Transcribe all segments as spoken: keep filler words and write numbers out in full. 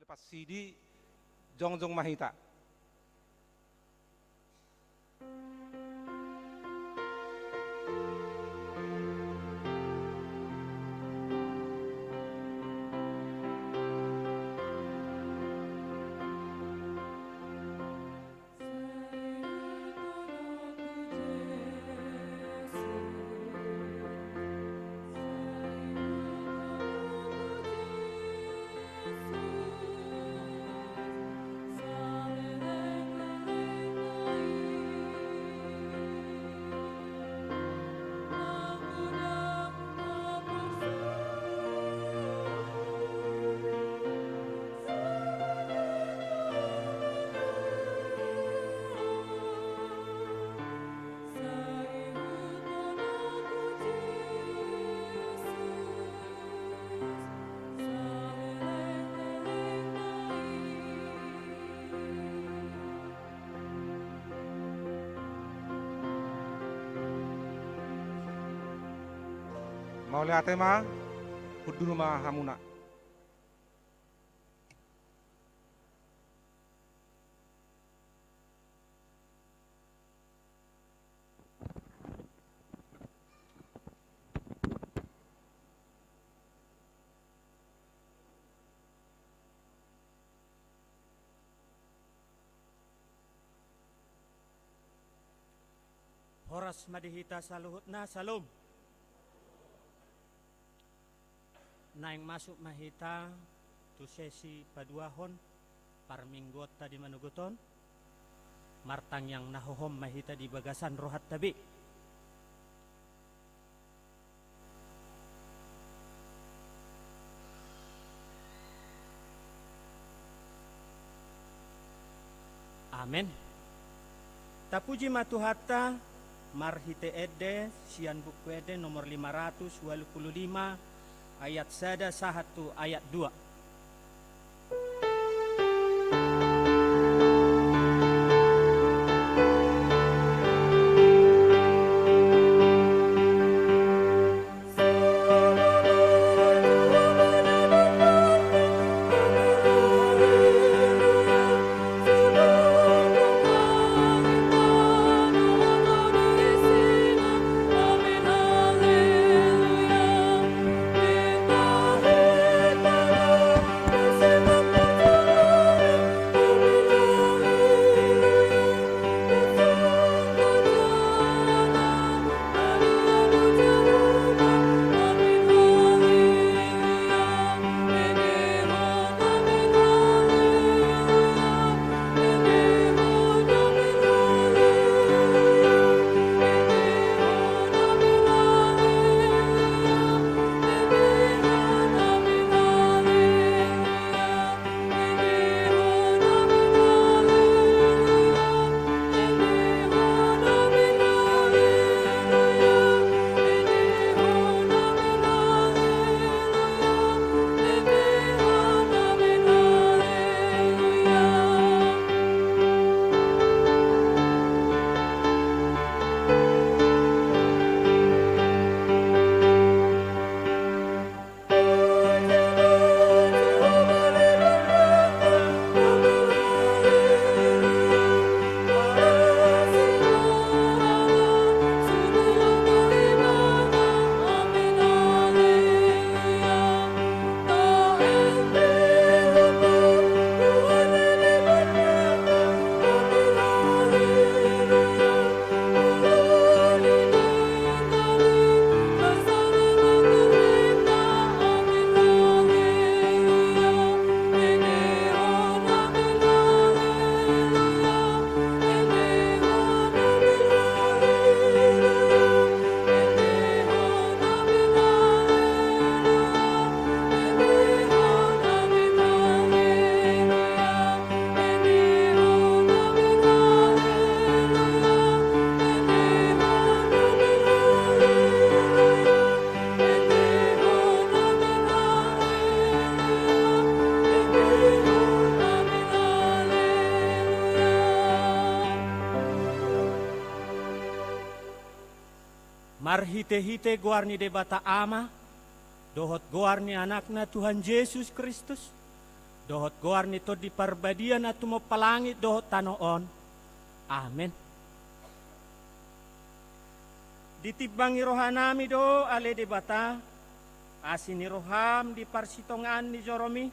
Pasidi, jongjong ma hita. Mauliate ma, hundul ma hamuna. Horas ma di hita saluhutna, Syalom. Naeng masuk ma hita tu sesi paduahon parmingguonta di manogot on. Martangiang na hohom ma hita di bagasan rohanta be. Amen. Tapuji ma Tuhanta, marhite ende sian Buku Ende nomor lima ratus ualu pulu lima, ayat sada sahat tu ayat dua. Marhitehite goar ni Debata Ama, dohot goar ni Anakna Tuhan Jesus Kristus, dohot goar ni Tondi Parbadia na tumompa langit dohot tano on. Amen. Ditimbangi rohanami do, ale Debata, asi ni roham di parsitongaan ni joromi,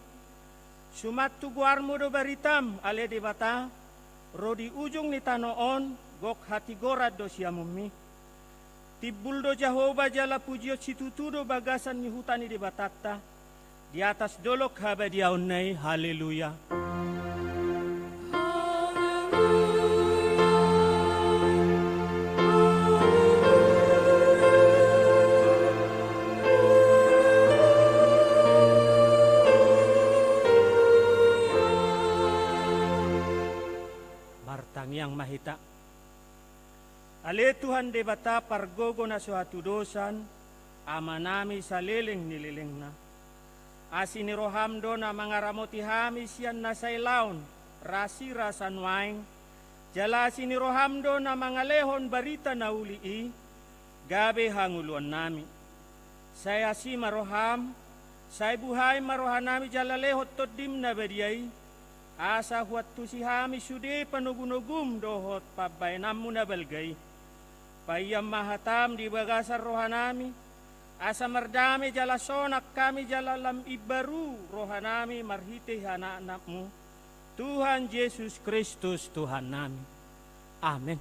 suman tu goarmu do baritam, ale Debata, ro di ujung ni tano on, gok hatigoran do siamunmi. Timbul do Jahowa jala pujion situtu do bagasan ni huta ni Debatanta, di atas dolok habadiaonna i. Haleluya. Martangiang ma hita. Ale Tuhan Debata pargogo na so hatudosan, Amanami saleleng ni lelengna. Asi ni roham do na mangaramoti hami sian na sai laon, rasirasa nuaeng, jala asi ni roham do na mangalehon barita na uli i, gabe hangoluannami. Sai asi ma roham, sai buhai ma rohanami jala lehon Tondim na badia i, asa huantusi hami sude panogunogum dohot pambahenanmu na balga i. Paian ma hatam di bagasan rohanami, asa mardame jala sonang hami jala lam imbaru rohanami marhite anakmu, Tuhan Jesus Kristus Tuhannami. Amen.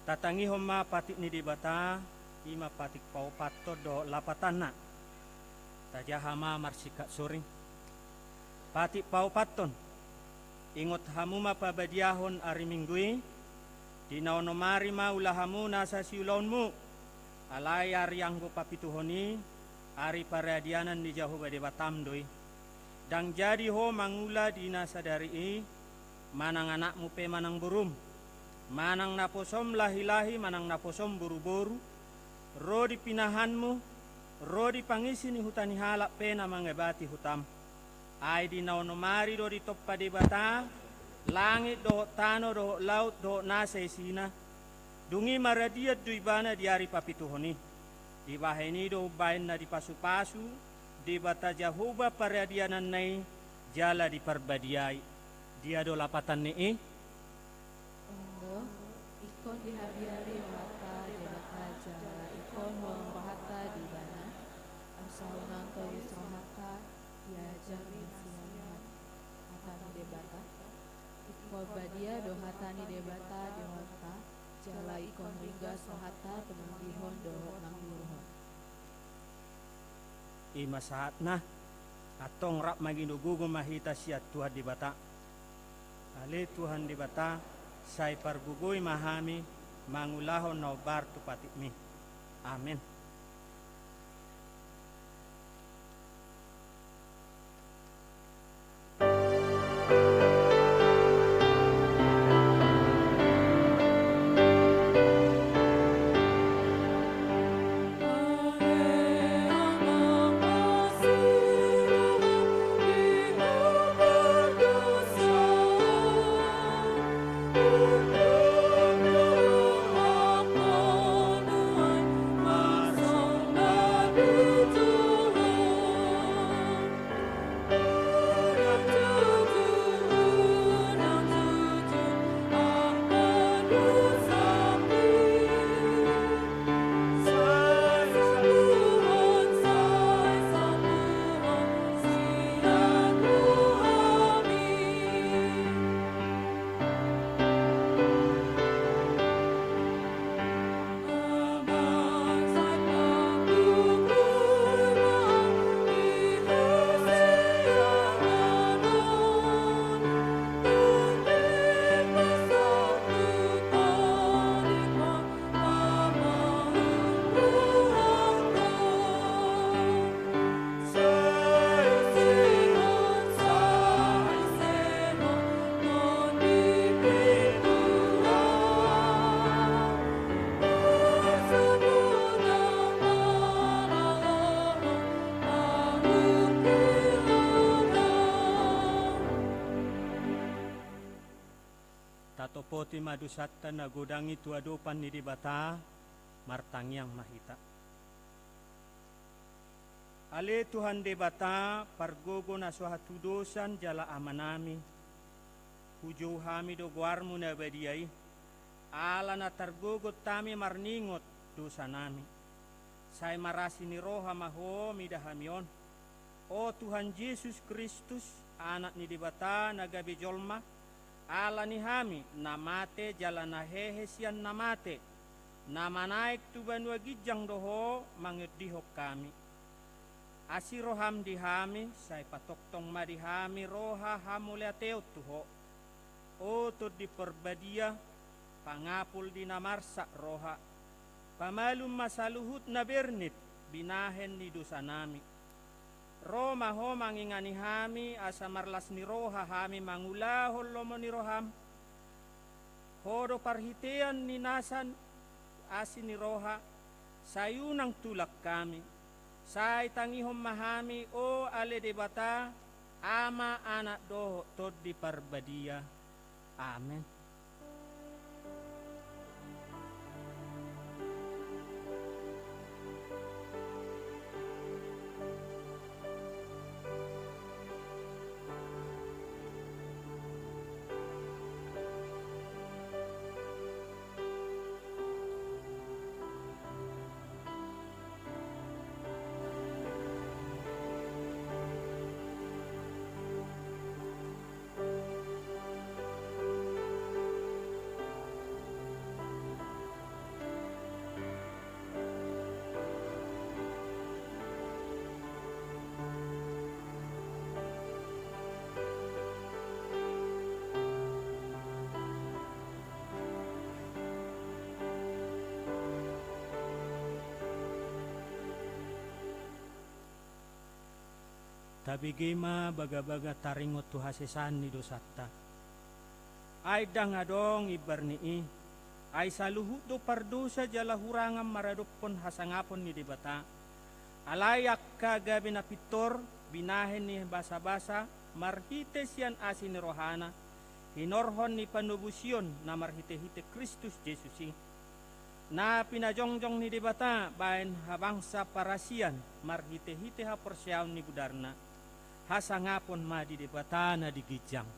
Tatangihon ma patik ni Debata, i ma patik paopathon dohot lapatanna. Tajaha ma marsingkat soring. Patik paopathon. Ingot hamu ma pabadiahon ari Minggu i, di na onom ari ma ula hamu nasa siulaonmu. Alai ari anggo papituhon i, ari paradianan ni Jahowa Debatam do i. Ndang jadi ho mangula di na sadari i, manang anakmu pe manang borum, manang naposom lahilahi manang naposom boruboru, ro di pinahanmu, ro di pangisi ni huta ni halak pe na mangabati hutam. Ai di na onom ari do ditompa Debata langit dohot tano dohot laut dohot nasa isina. Dung i maradian do ibana di ari papituhon i. Dibahen i do umbahen na dipasupasu Debata Jahowa paradiananna i jala diparbadiai. Dia do lapatan ni i? On do, ingkon dihabiari rohanta Debata jala ingkon holong rohanta di Ibana, asa unang togis rohanta di ajal na siamun. Hata ni Debata. Ingkon badia do hata ni Debata di rohanta, jala ingkon ringgas rohanta tumambihon dohot manguruhon. I ma sahatna. Antong rap manginogogo ma hita sian Tuhan Debata. Ale Tuhan Debata, sai pargogoi ma hami mangulahon na hombar tu patikmi. Amen. Boti ma dosanta na godang i tu adopan ni Debata, martangiang ma hita. Ale Tuhan Debata, pargogo na so hatudosan jala Amanami, hujou hami do goarmu na badia i, ala na targogot hami marningot dosanami. Sai marasi ni roha ma Ho mida hami on. O Tuhan Jesus Kristus, Anak ni Debata na gabe jolma, ala ni hami na mate jala na hehe sian na mate, na manaek tu banua ginjang do Ho mangiondihon hami. Asi roham di hami, sai patongtong ma di hami roha hamauliateon tu Ho. O Tondi Parbadia, pangapul di na marsak roha, pamalum ma saluhut na bernit binahen ni dosanami. Ro ma Ho mangingani hami asa marlas ni roha hami mangulahon lomo ni roham. Ho do parhitean ni nasa asi ni roha, sai unang tulak hami. Sai tangihon ma hami, o ale Debata, Ama, Anak dohot Tondi Parbadia. Amen. Tabege ma bagabaga taringot tu hasesaan ni dosanta. Ai ndang adong imbar ni i, ai saluhut do pardosa jala hurangan maradophon hasangapon ni Debata. Alai angka gabe na pintor, binahen ni basabasa, marhite sian asi ni rohana, hinorhon ni panobusion na marhitehite Kristus Jesus i. Na pinajongjong ni Debata baen habangsa parasian marhitehite haporseaon ni gudarna, hasangapon ma di Debata na di ginjang.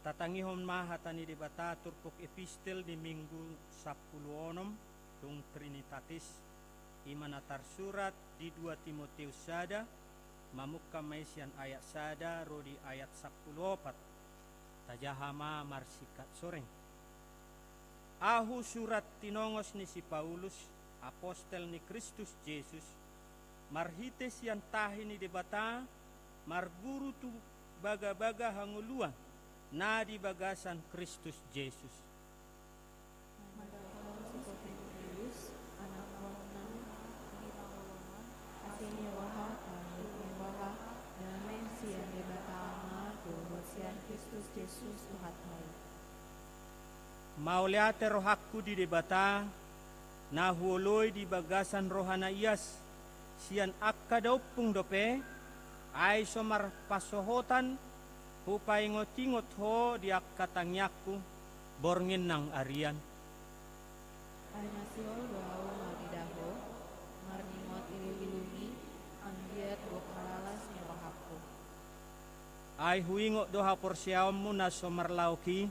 Tatangihon ma hata ni Debata turpuk epistel di Minggu sampulu onom, dung Trinitatis, i ma na tarsurat di dua Timoteus sada, mamungka ma i sian ayat sada ro di ayat sampulu opat. Tajaha ma marsingkat soreng. Ahu surat tinongos ni si Paulus, apostel ni Kristus Jesus, marhite sian tahi ni Debata, marguru tu bagabaga hangoluan na di bagasan Kristus Jesus. Madapothon si Timoteus, anakkonami di pangolomon, asi ni roha, saluhut ni roha, dame sian Debata Ama dohot sian Kristus Jesus Tuhanta i. Mauliate rohangku di Debata, na huoloi di bagasan roha na ias, sian angka daompung dope, ai so marpansohotan hupaingotingot ho di angka tangiangku, borngin nang arian. Ai masihol do ahu mangida ho, marningot ilungiluangi, anggiat gok halalas ni rohangku. Ai huingot do haporseaonmu na so marlaok i,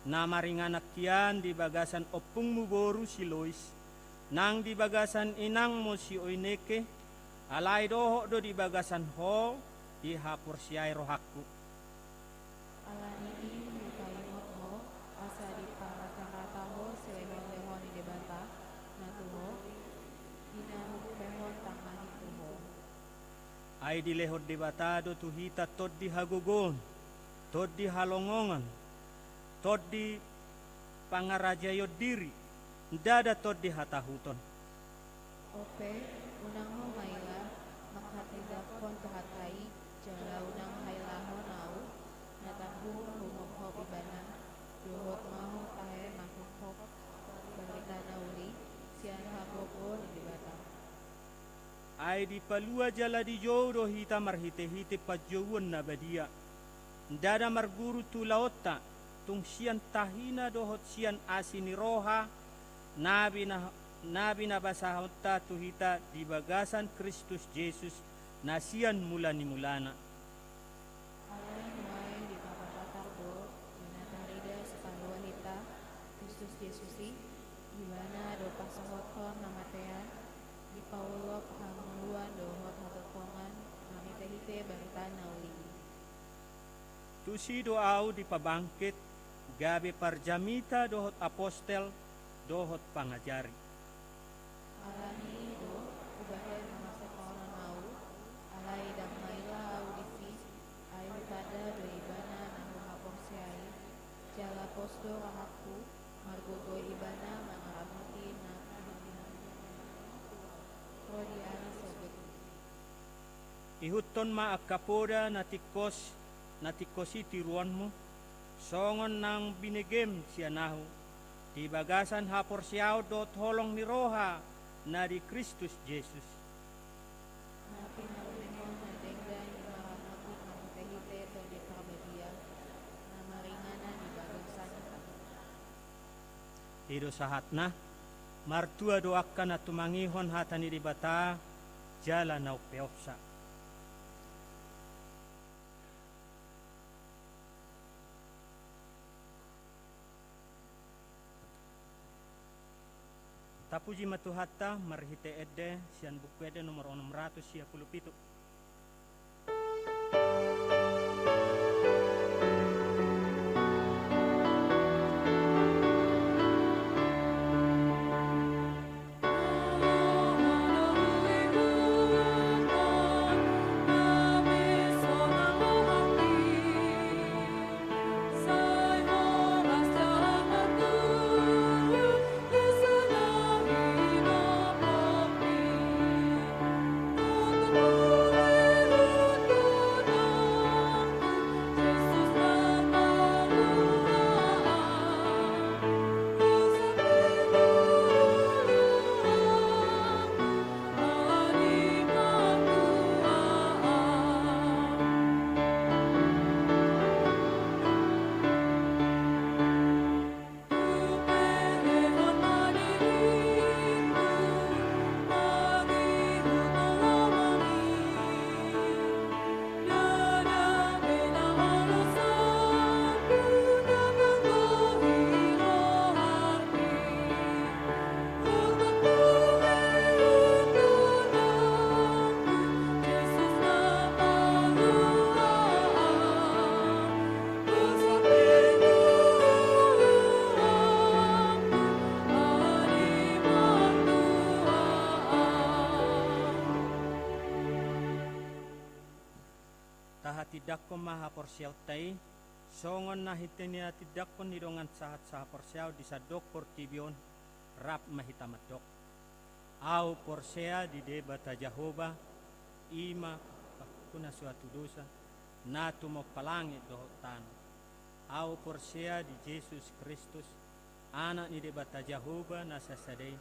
na maringanan hian di bagasan ompungmu boru si Lois, nang di bagasan inangmu si Oineke, alai dohot do di bagasan ho dihaporseai rohangku. Ala ni i hupaingot ho, asa diparrata-rata ho silehon-lehon ni Debata na tu ho, di na hubuhehon tangahing tu ho. Ai dilehon Debata do tu hita tondi hagogoon, tondi halongongan, tondi pangarajaion diri, ndada tondi hatahuton. Ope, unang ho maila manghatindanghon tu hata i, jala unang hailahon ahu, na tanggung huhophop ibana, dohot ma ho tahe manghophop barita na uli sian hagogoon ni Debata. Ai dipalua jala dijou do hita marhite-hite panjouon na badia. Ndada marguru tu ulaonta, tung sian tahina dohot sian asi ni roha, na bina-, na binabasahonta tu hita di bagasan Kristus Jesus, na sian mula ni mulana. Alai nuaeng dipapatar do, di na tarida sipalua hita, Kristus Jesus i, ibana do pasohothon hamatean, dipaulok hangoluan dohot hatongtongan, marhite-hite barita na uli i. Tusi do ahu dipabangkit, gabe parjamita dohot apostel, dohot pangajari. Ala ni i do, hubahen haporseaon ahu, alai ndang maila ahu disi, ai hutanda do ibana na huhaporseai, jala pos do rohangku, margogo ibana mangaramoti na ro di ari sogot i. Ihuthon ma angka poda na tingkos, na tingkos i tiruonmu, songon naung binegem sian ahu, di bagasan haporseaon dohot holong ni roha na di Kristus Jesus. Na pinarunehon na denggan i maramoti marhite-hite Tondi Parbadia, na maringanan di bagasan hita. I do sahatna, martua do angka na tumangihon hata ni Debata, jala na umpeopsa. Tapuji ma Tuhanta, marhite ende sian Buku Ende nomor onom ratus sia pulu pitu. Tahatindangkon ma haporseaonta i, songon na hinahatindangkon ni dongan sahat sahaporseaon di sandok portibi on, rap ma hita mandok. Ahu porsea di Debata Jahowa, i ma pangkuna suatu dosa, na tumompa langit dohot tano. Ahu porsea di Jesus Kristus, Anak ni Debata Jahowa na sasada i,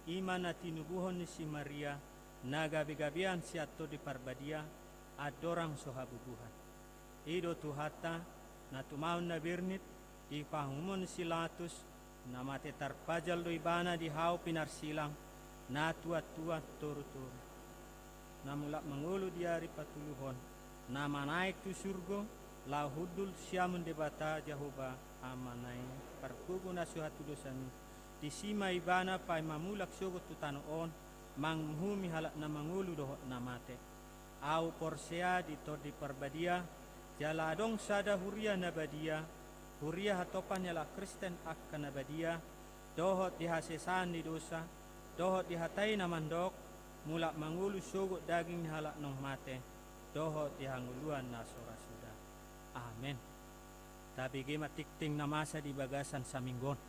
i ma na tinubuhon ni si Maria, na gabegabean sian Tondi Parbadia, andorang so habubuhan. I do Tuhanta, na tumaon na bernit, di panguhumon ni si Latus, na mate tarpajal do ibana di hau pinarsilang, na tuantuan torutoru. Na mulak mangolu di ari patoluhon, na manaek tu surgo, laho hundul siamun Debata Jahowa Ama na i, pargogo na so hatudosan i. Disi ma ibana paima mulak sogot tu tano on, manguhumi halak na mangolu dohot na mate. Ahu porsea di Tondi Parbadia, jala adong sada huria na badia, huria hatopan ni halak Kristen angka na badia, dohot di hasesaan ni dosa, dohot di hata i na mandok, mulak mangolu sogot daging ni halak naung mate, dohot di hangoluan na so ra suda. Amen. Tabege ma tingting na masa di bagasan saminggu on.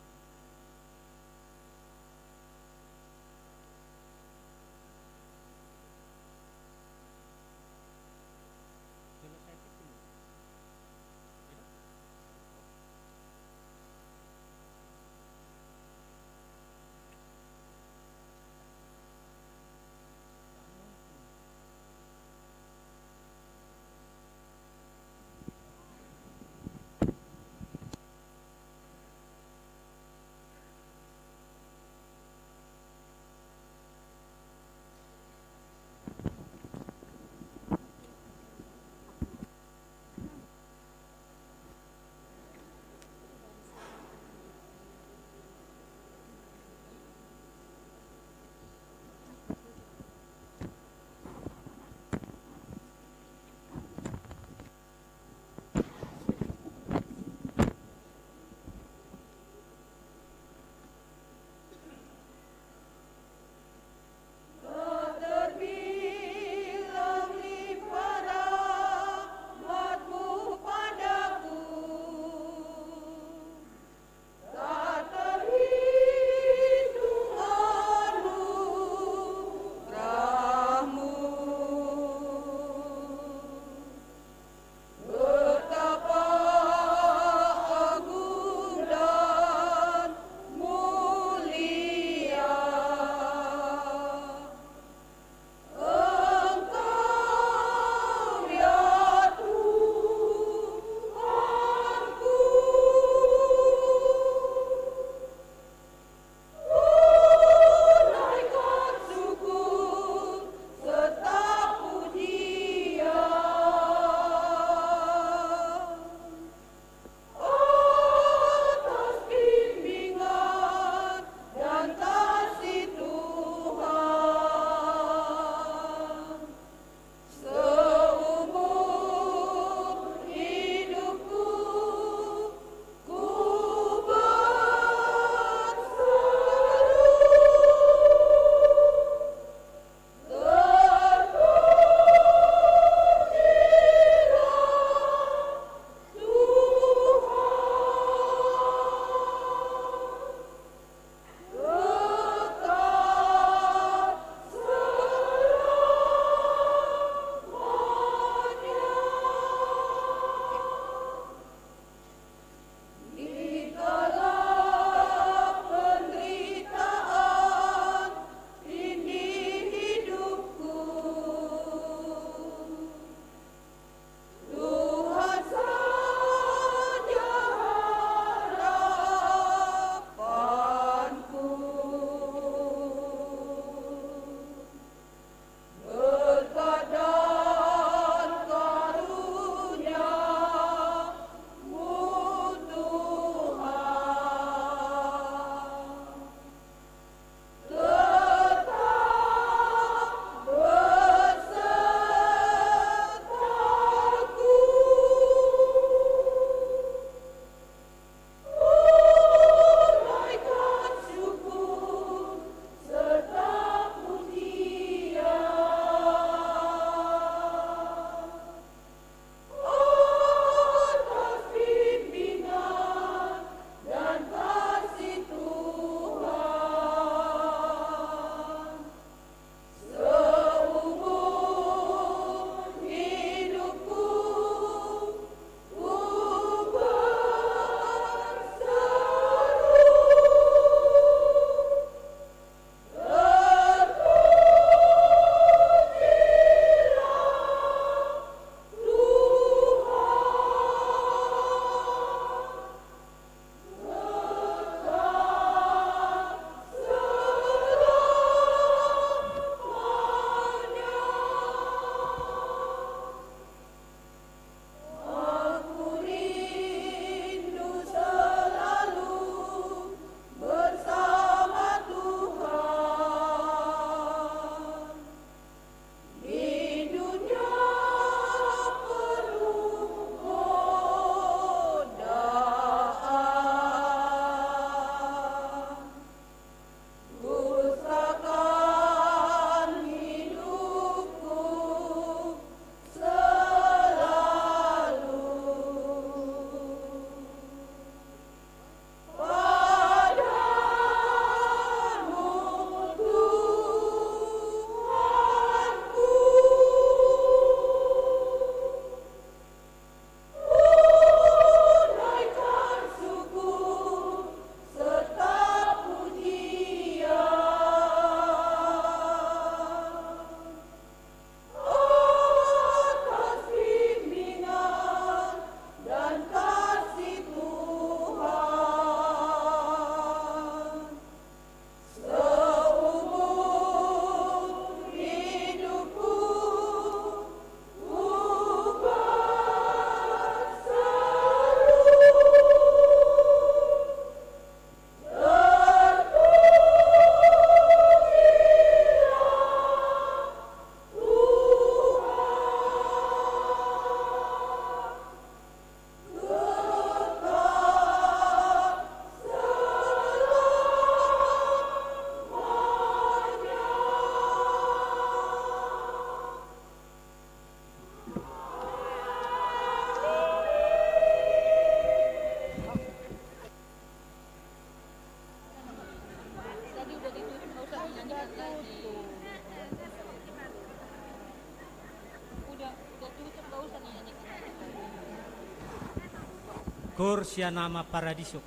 Gor sian Ama Paradiso.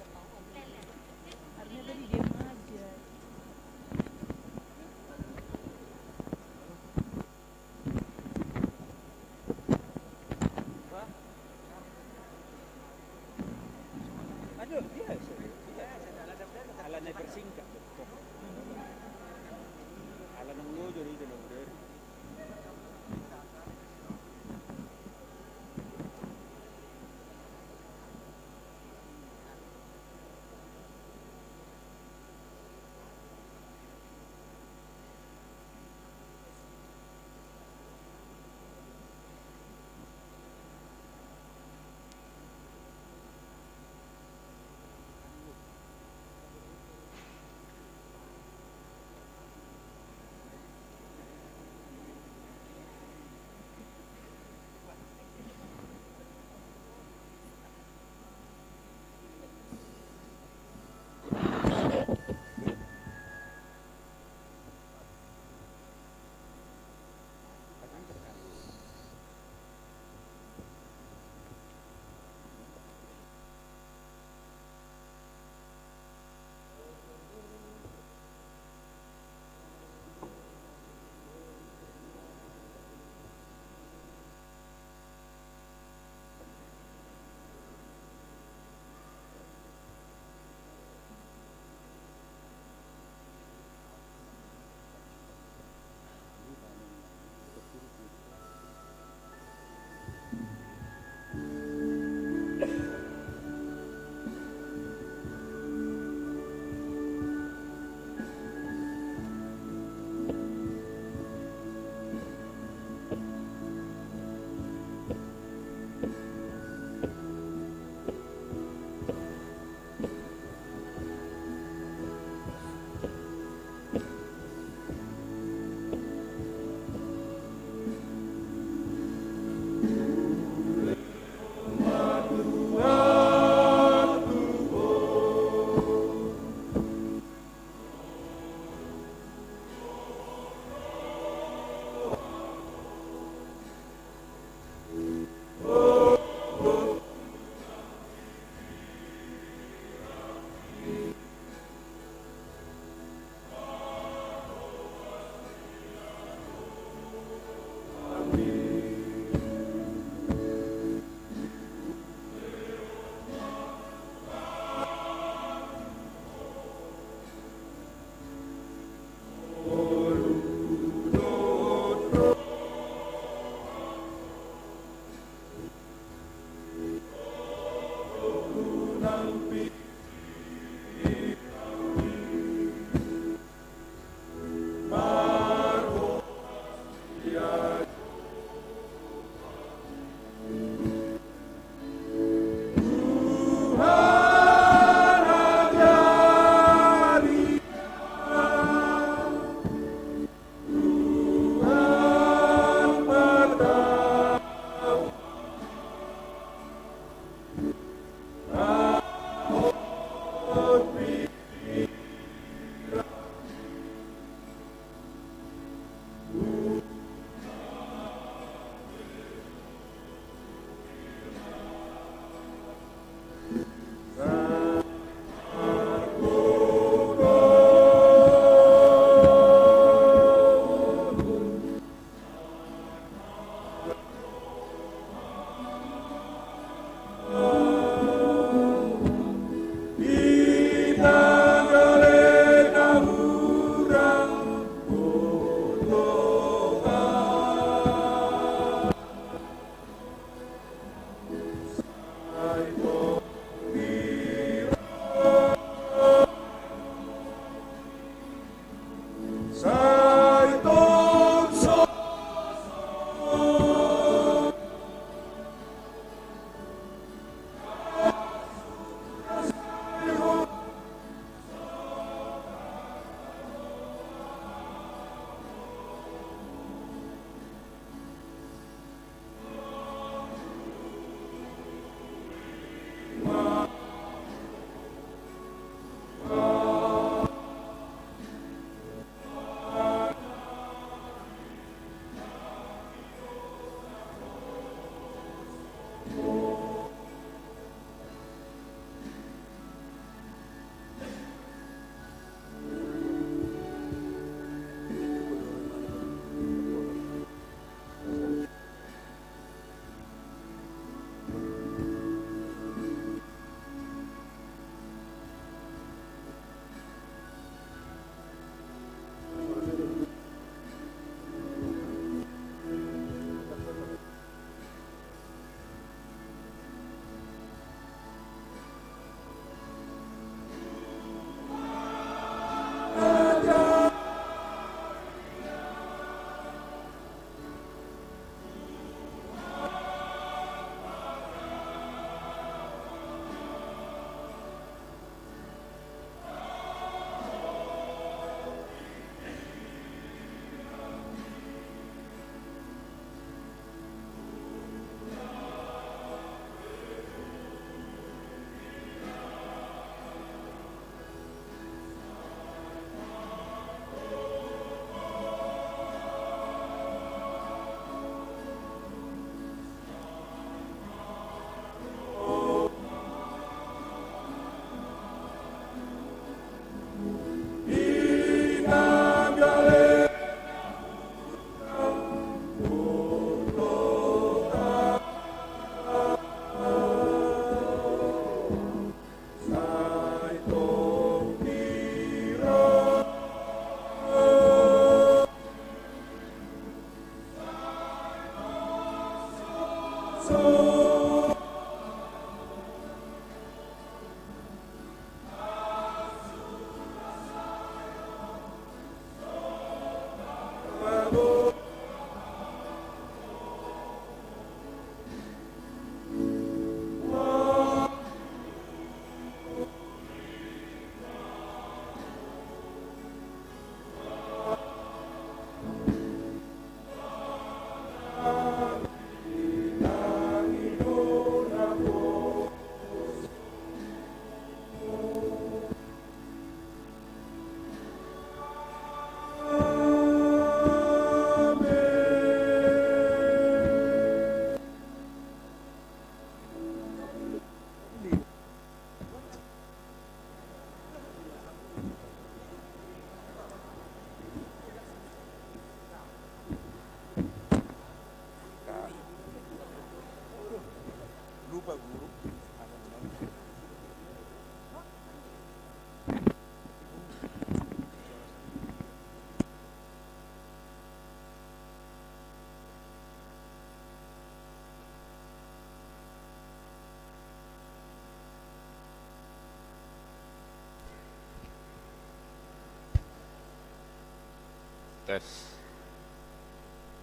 Aduh, biasa. Ala na bersingkat. Ala nang lojo do i do nang dari.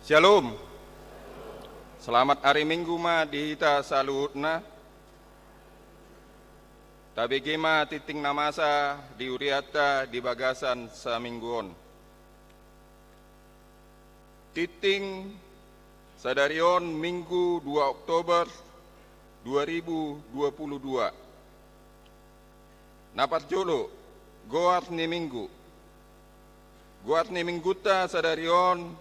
Shalom. Selamat ari Minggu ma di hita saluhutna. Tabege ma tingting na masa di hurianta di bagasan saminggu on. Tingting sadari on Minggu dua Oktober dua ribu dua puluh dua. Na parjolo, goar ni Minggu. Goar ni Minggunta sadari on,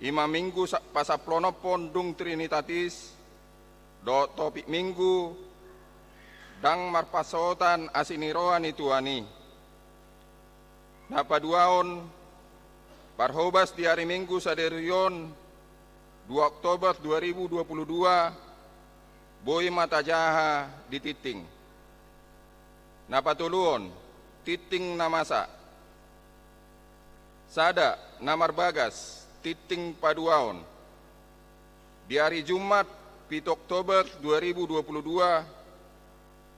i ma Minggu sa-, pasampuluonomhon dung Trinitatis, dohot topik Minggu, ndang marpansamotan asi ni roha ni Tuhan i. Na paduahon, parhobas di ari Minggu sadari on, dua Oktober dua ribu dua puluh dua, boi ma tajaha di tingting. Na patoluhon, tingting na masa. Sada, na marbagas, tingting paduahon. Di ari Jumat, pitu Oktober dua ribu dua puluh dua,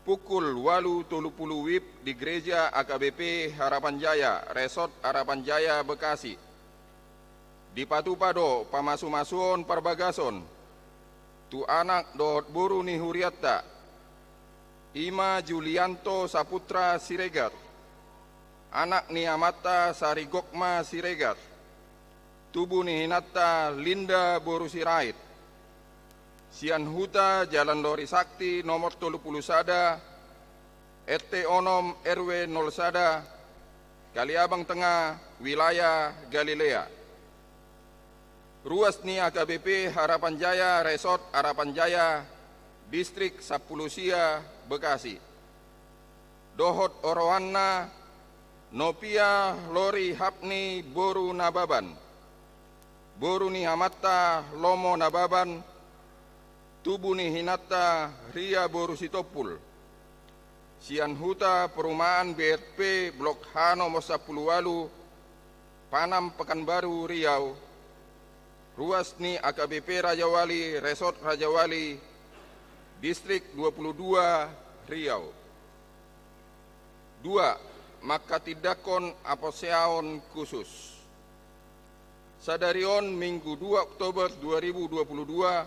pukul ualu tolu pulu WIB di Gereja A K B P Harapan Jaya, Resort Harapan Jaya, Bekasi. Dipatupa do pamasumasuon parbagason tu anak dohot boru ni hurianta, i ma Julianto Saputra Siregar, anak ni amanta Sarigokma Siregar, tubu ni inanta Linda boru Sirait, sian huta Jalan Lori Sakti nomor tolu pulu sada, R T onom, R W nol sada, Kaliabang Tengah, wilayah Galilea. Ruas ni A K B P Harapan Jaya, Resort Harapan Jaya, Distrik sampulu sia, Bekasi. Dohot oroanna, Nopia Lori Hapni boru Nababan, boru ni amanta Lomo Nababan, tubu ni inanta Ria boru Sitompul, sian huta perumahan B R P Blok H nomor sampulu ualu, Panam, Pekanbaru, Riau. Ruas ni A K B P Rajawali, Resort Rajawali, Distrik dua pulu dua, Riau. Dua, manghatindanghon haporseaon khusus. Sadari on Minggu dua Oktober dua ribu dua puluh dua,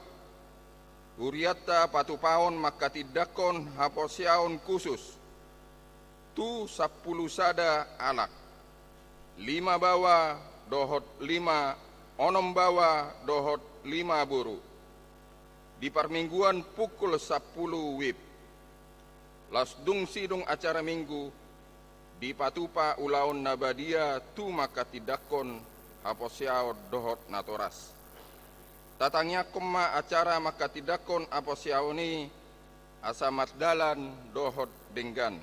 hurianta patupahon manghatindanghon haporseaon khusus tu sampulu sada halak, lima baoa dohot lima, onom baoa dohot lima boru, di parmingguan pukul sampulu WIB. Laos dung sidung acara Minggu, dipatupa ulaon na badia tu manghatindanghon haporseaon dohot natoras. Tatangiangkon ma acara manghatindanghon haporseaon i asa mardalan dohot denggan.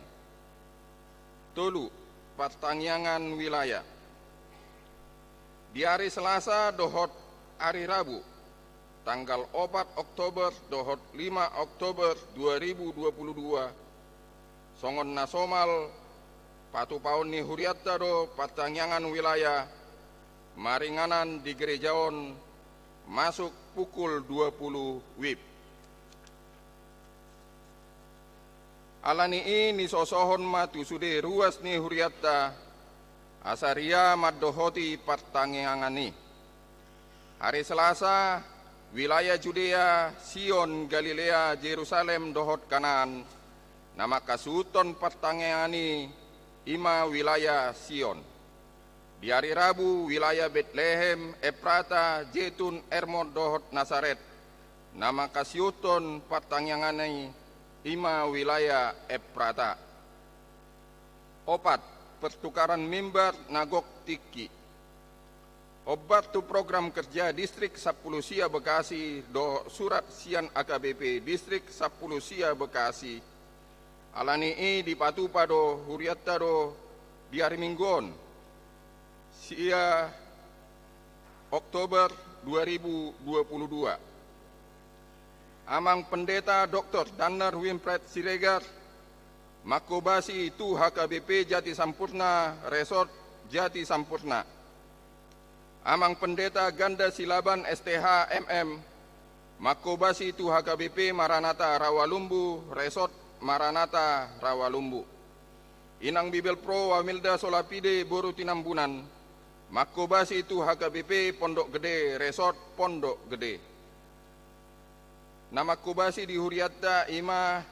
Tolu, partangiangan wilayah. Di ari Selasa dohot ari Rabu, tanggal opat Oktober dohot lima Oktober dua ribu dua puluh dua, songon na somal, patupaon ni hurianta do partangiangan wilayah maringanan di gereja on masuk pukul dua puluh WIB. Ala ni i nisosohon ma tu sude ruas ni hurianta, asa ria mandohoti partangiangan i. Ari Selasa, wilayah Judea, Sion, Galilea, Jerusalem dohot Kanaan, na manghasuhuthon partangiangan i, i ma wilayah Sion. Di ari Rabu, wilayah Betlehem, Efrata, Jetun, Hermon dohot Nasaret, na manghasiuthon partangiangan i, i ma wilayah Efrata. Opat, pertukaran mimbar na gok tingki. Hombar tu program kerja Distrik sampulu sia Bekasi dohot surat sian A K B P Distrik sampulu sia Bekasi, ala ni i dipatupa do hurianta do di ari Minggu on, sia Oktober dua ribu dua puluh dua. Amang Pendeta Doktor Dannar Winfred Siregar, manghobasi tu H K B P Jati Sampurna, Resort Jati Sampurna. Amang Pendeta Ganda Silaban, S T H, M M, manghobasi tu H K B P Maranatha Rawalumbu, Resort Maranatha Rawalumbu. Inang Bibelvrouw Amilda Solapide boru Tinambunan, Mangkobasi tu H K B P Pondok Gede, Resort Pondok Gede. Na mangkobasi di hurianta i ma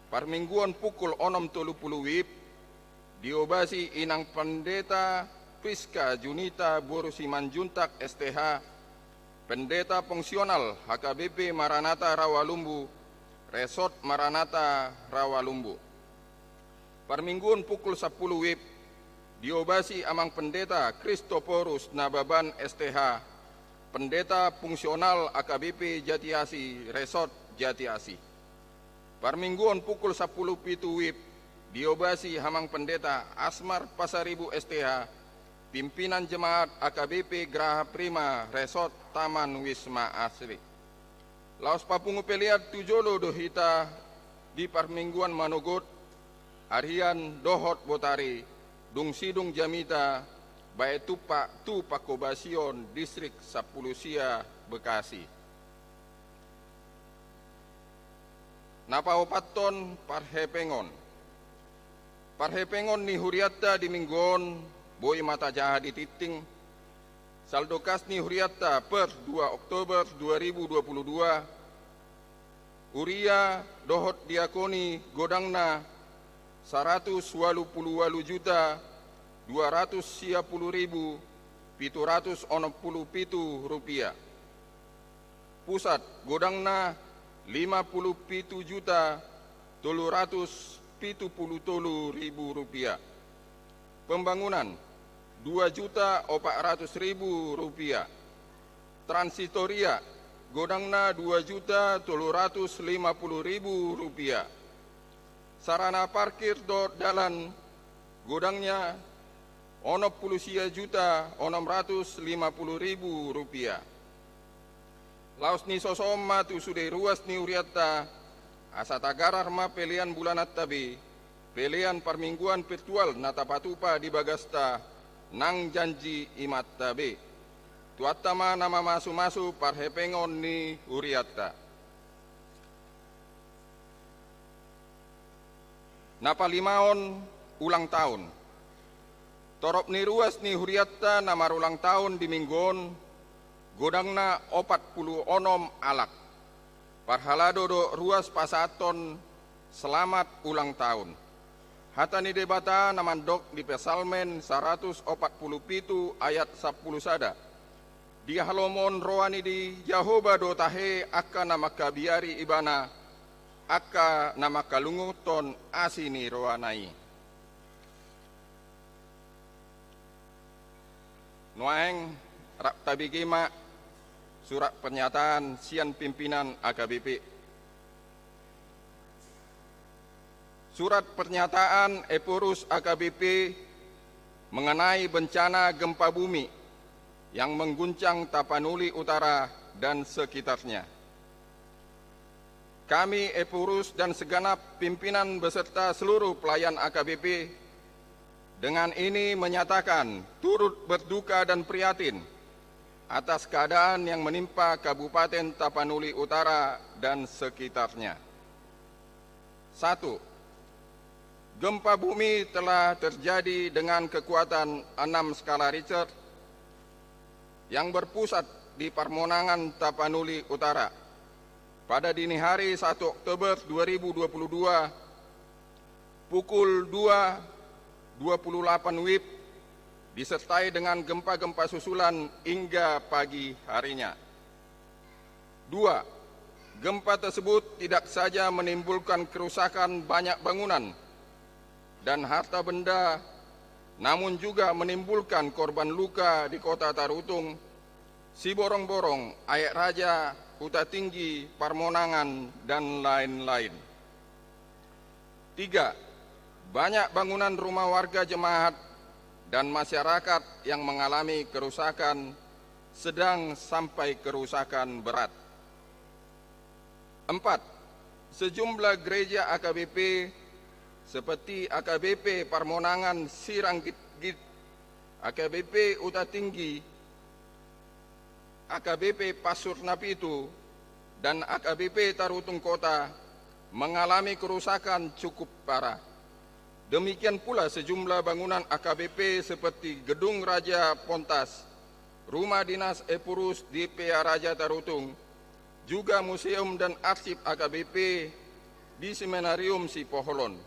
parmingguon pukul onom tolu pulu WIB, diobasi Inang Pendeta Priska Junita boru Simanjuntak S T H, Pendeta Fungsional H K B P Maranatha Rawalumbu, Resort Maranatha Rawalumbu. Parmingguon pukul sampulu WIB, diobasi Amang Pendeta Kristoporus Nababan S T H, Pendeta Fungsional A K B P Jatiasi, Resort Jatiasi. Parmingguon pukul sampulu pitu WIB, diobasi Amang Pendeta Asmar Pasaribu S T H, Pimpinan Jemaat A K B P Graha Prima, Resort Taman Wisma Asri. Laos papungu pelean tu jolo do hita di parmingguon manogot, arian dohot botari, dung sidung jamita, baen tumpak tu pangkobasion Distrik Sampulu Sia Bekasi. Na paopathon, parhepengon. Parhepengon ni hurianta di minggu on boi ma tajaha di tingting. Saldokas ni hurianta per dua Oktober dua ribu dua puluh dua, huria dohot diakoni godangna saratus ualu pulu ualu juta dua ratus sia pulu ribu pitu ratus onom pulu pitu rupiah. Pusat, godangna lima pulu pitu juta tolu ratus pitu pulu tolu ribu rupiah. Pembangunan, dua juta opat ratus ribu rupiah. Transitoria, godangna dua juta tolu ratus lima pulu ribu rupiah. Sarana parkir dohot dalan, godangna onom pulu sia juta onom ratus lima pulu ribu rupiah. Laos nisosom ma tu sude ruas ni hurianta, asa tagarar ma pelean bulananta be, pelean parmingguan virtual na tapatupa di bagasta, nang janji imanta be. Tuanta ma na mamasumasu parhepengon ni hurianta. Na palimaon, ulang tahun. Torop ni ruas ni hurianta na marulang tahun di minggu on, godangna opat pulu onom halak. Parhalado do ruas pasahathon selamat ulang tahun. Hata ni Debata na mandok di Psalmen saratus opat pulu pitu ayat sampulu sada. Di halomoan roha ni Jahowa do tahe angka na mangkabiari Ibana, angka na mangkalungunhon asi ni rohana i. Nuaeng rap tabege ma surat pernyataan sian pimpinan A K B P. Surat pernyataan Ephorus A K B P mengenai bencana gempa bumi yang mengguncang Tapanuli Utara dan sekitarnya. Kami, Ephorus, dan segenap pimpinan beserta seluruh pelayan A K B P, dengan ini menyatakan turut berduka dan prihatin atas keadaan yang menimpa Kabupaten Tapanuli Utara dan sekitarnya. Satu, gempa bumi telah terjadi dengan kekuatan enam skala Richter yang berpusat di Parmonangan Tapanuli Utara pada dini hari satu Oktober dua ribu dua puluh dua, pukul dua dua puluh delapan WIB, disertai dengan gempa-gempa susulan hingga pagi harinya. Dua, gempa tersebut tidak saja menimbulkan kerusakan banyak bangunan dan harta benda, namun juga menimbulkan korban luka di Kota Tarutung, Siborongborong, Aek Raja, Huta Tinggi, Parmonangan, dan lain-lain. Tiga, banyak bangunan rumah warga jemaat dan masyarakat yang mengalami kerusakan sedang sampai kerusakan berat. Empat, sejumlah gereja A K B P seperti A K B P Parmonangan Siranggitgit, A K B P Huta Tinggi, A K B P Pasur Napitu, dan A K B P Tarutung Kota mengalami kerusakan cukup parah. Demikian pula sejumlah bangunan A K B P seperti Gedung Raja Pontas, Rumah Dinas Epurus di Pearaja Tarutung, juga museum dan arsip A K B P di Seminarium Sipoholon.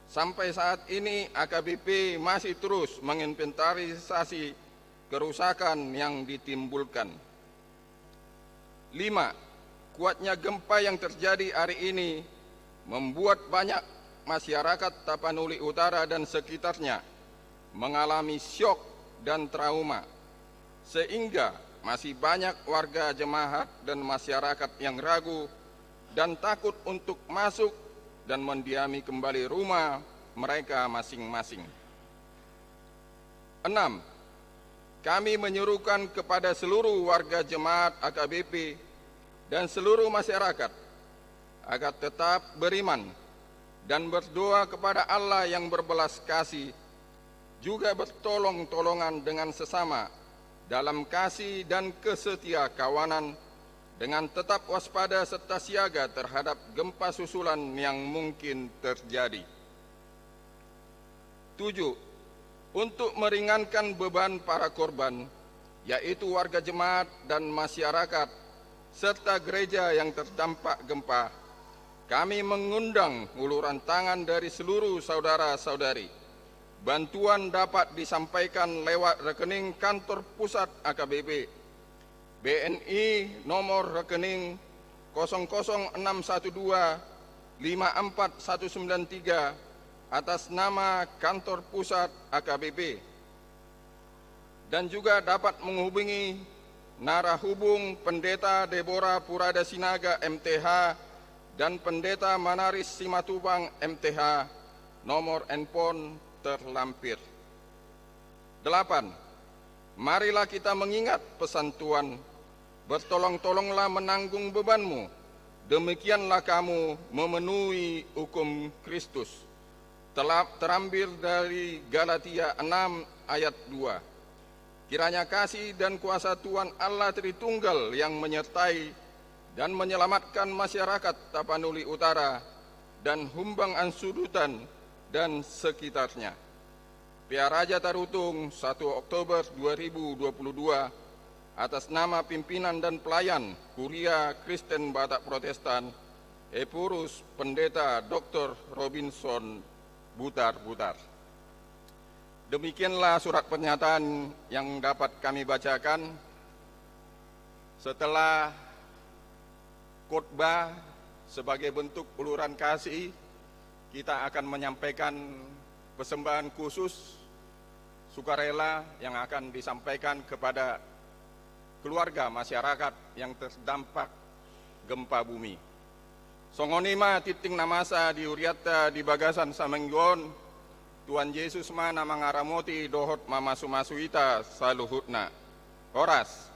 Sampai saat ini, A K B P masih terus menginventarisasi kerusakan yang ditimbulkan. Lima, kuatnya gempa yang terjadi hari ini membuat banyak masyarakat Tapanuli Utara dan sekitarnya mengalami syok dan trauma, sehingga masih banyak warga jemaat dan masyarakat yang ragu dan takut untuk masuk dan mendiami kembali rumah mereka masing-masing. Enam, kami menyerukan kepada seluruh warga jemaat A K B P dan seluruh masyarakat agar tetap beriman dan berdoa kepada Allah yang berbelas kasih, juga bertolong-tolongan dengan sesama dalam kasih dan kesetia kawanan, dengan tetap waspada serta siaga terhadap gempa susulan yang mungkin terjadi. Tujuh, untuk meringankan beban para korban, yaitu warga jemaat dan masyarakat, serta gereja yang terdampak gempa, kami mengundang uluran tangan dari seluruh saudara-saudari. Bantuan dapat disampaikan lewat rekening kantor pusat A K B P, B N I, nomor rekening kosong kosong enam satu dua lima empat satu sembilan tiga, atas nama kantor pusat A K B P. Dan juga dapat menghubungi narahubung Pendeta Deborah Purada Sinaga, M T H, dan Pendeta Manaris Simatupang, M T H, nomor handphone terlampir. Delapan, marilah kita mengingat pesan Tuhan, "Bertolong-tolonglah menanggung bebanmu, demikianlah kamu memenuhi hukum Kristus." Telah terambil dari Galatia enam ayat dua. Kiranya kasih dan kuasa Tuhan Allah Tritunggal yang menyertai dan menyelamatkan masyarakat Tapanuli Utara dan Humbang Ansudutan dan sekitarnya. Pearaja Tarutung, satu Oktober dua ribu dua puluh dua, atas nama pimpinan dan pelayan Kuria Kristen Batak Protestan, Epurus Pendeta Doktor Robinson Butar-Butar. Demikianlah surat pernyataan yang dapat kami bacakan. Setelah khotbah sebagai bentuk uluran kasih, kita akan menyampaikan persembahan khusus sukarela yang akan disampaikan kepada keluarga masyarakat yang terdampak gempa bumi. Songon i ma tingting na masa di hurianta di bagasan saminggu on, Tuhan Jesus ma na mangaramoti dohot mamasumasu hita saluhutna. Horas.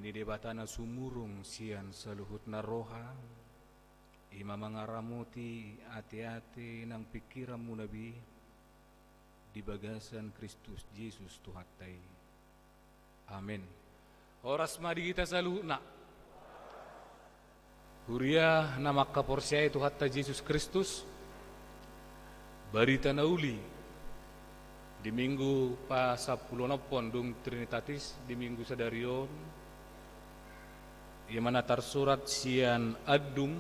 Ni Debata na sumurung sian saluhutna roha, i ma mangaramoti ateate nang pingkiranmuna be di bagasan Kristus Jesus Tuhanta i. Amen. Horas ma di hita saluhutna. Huria na mangkaporseai Tuhanta Jesus Kristus, barita na uli di Minggu pasampuluonomhon dung Trinitatis di Minggu sadari on, i ma na tarsurat sian Andung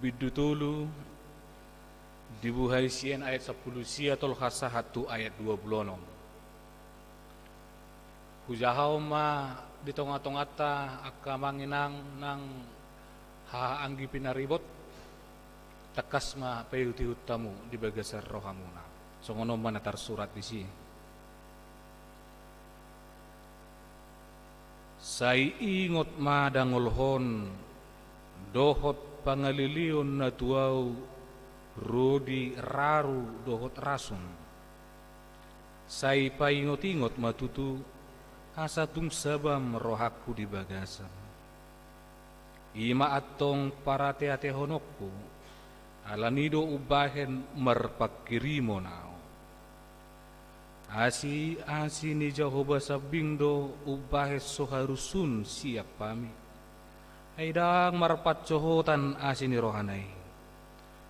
bindu tolu, dibuhai sian ayat sampulu sia tolhas sahat tu ayat dua pulu onom. Hujahahon ma di tonga-tonganta angka amang inang nang haha anggi pinaribot, tangkas ma paihut-ihut hamu di bagasan rohamuna. Songon on ma na tarsurat disi. Sai ingot ma dangolhon dohot pangaleleon na tu ahu ro di raru dohot rasun. Sai paingot-ingot ma tutu, asa tung sabam rohangku di bagasam. I ma antong parate-atehononku, alani do umbahen marpangkirimon ahu. Asi-asi ni Jahowa sambing do umbahen so harus hun siap hami. Ai ndang marpansohotan asi ni rohana i.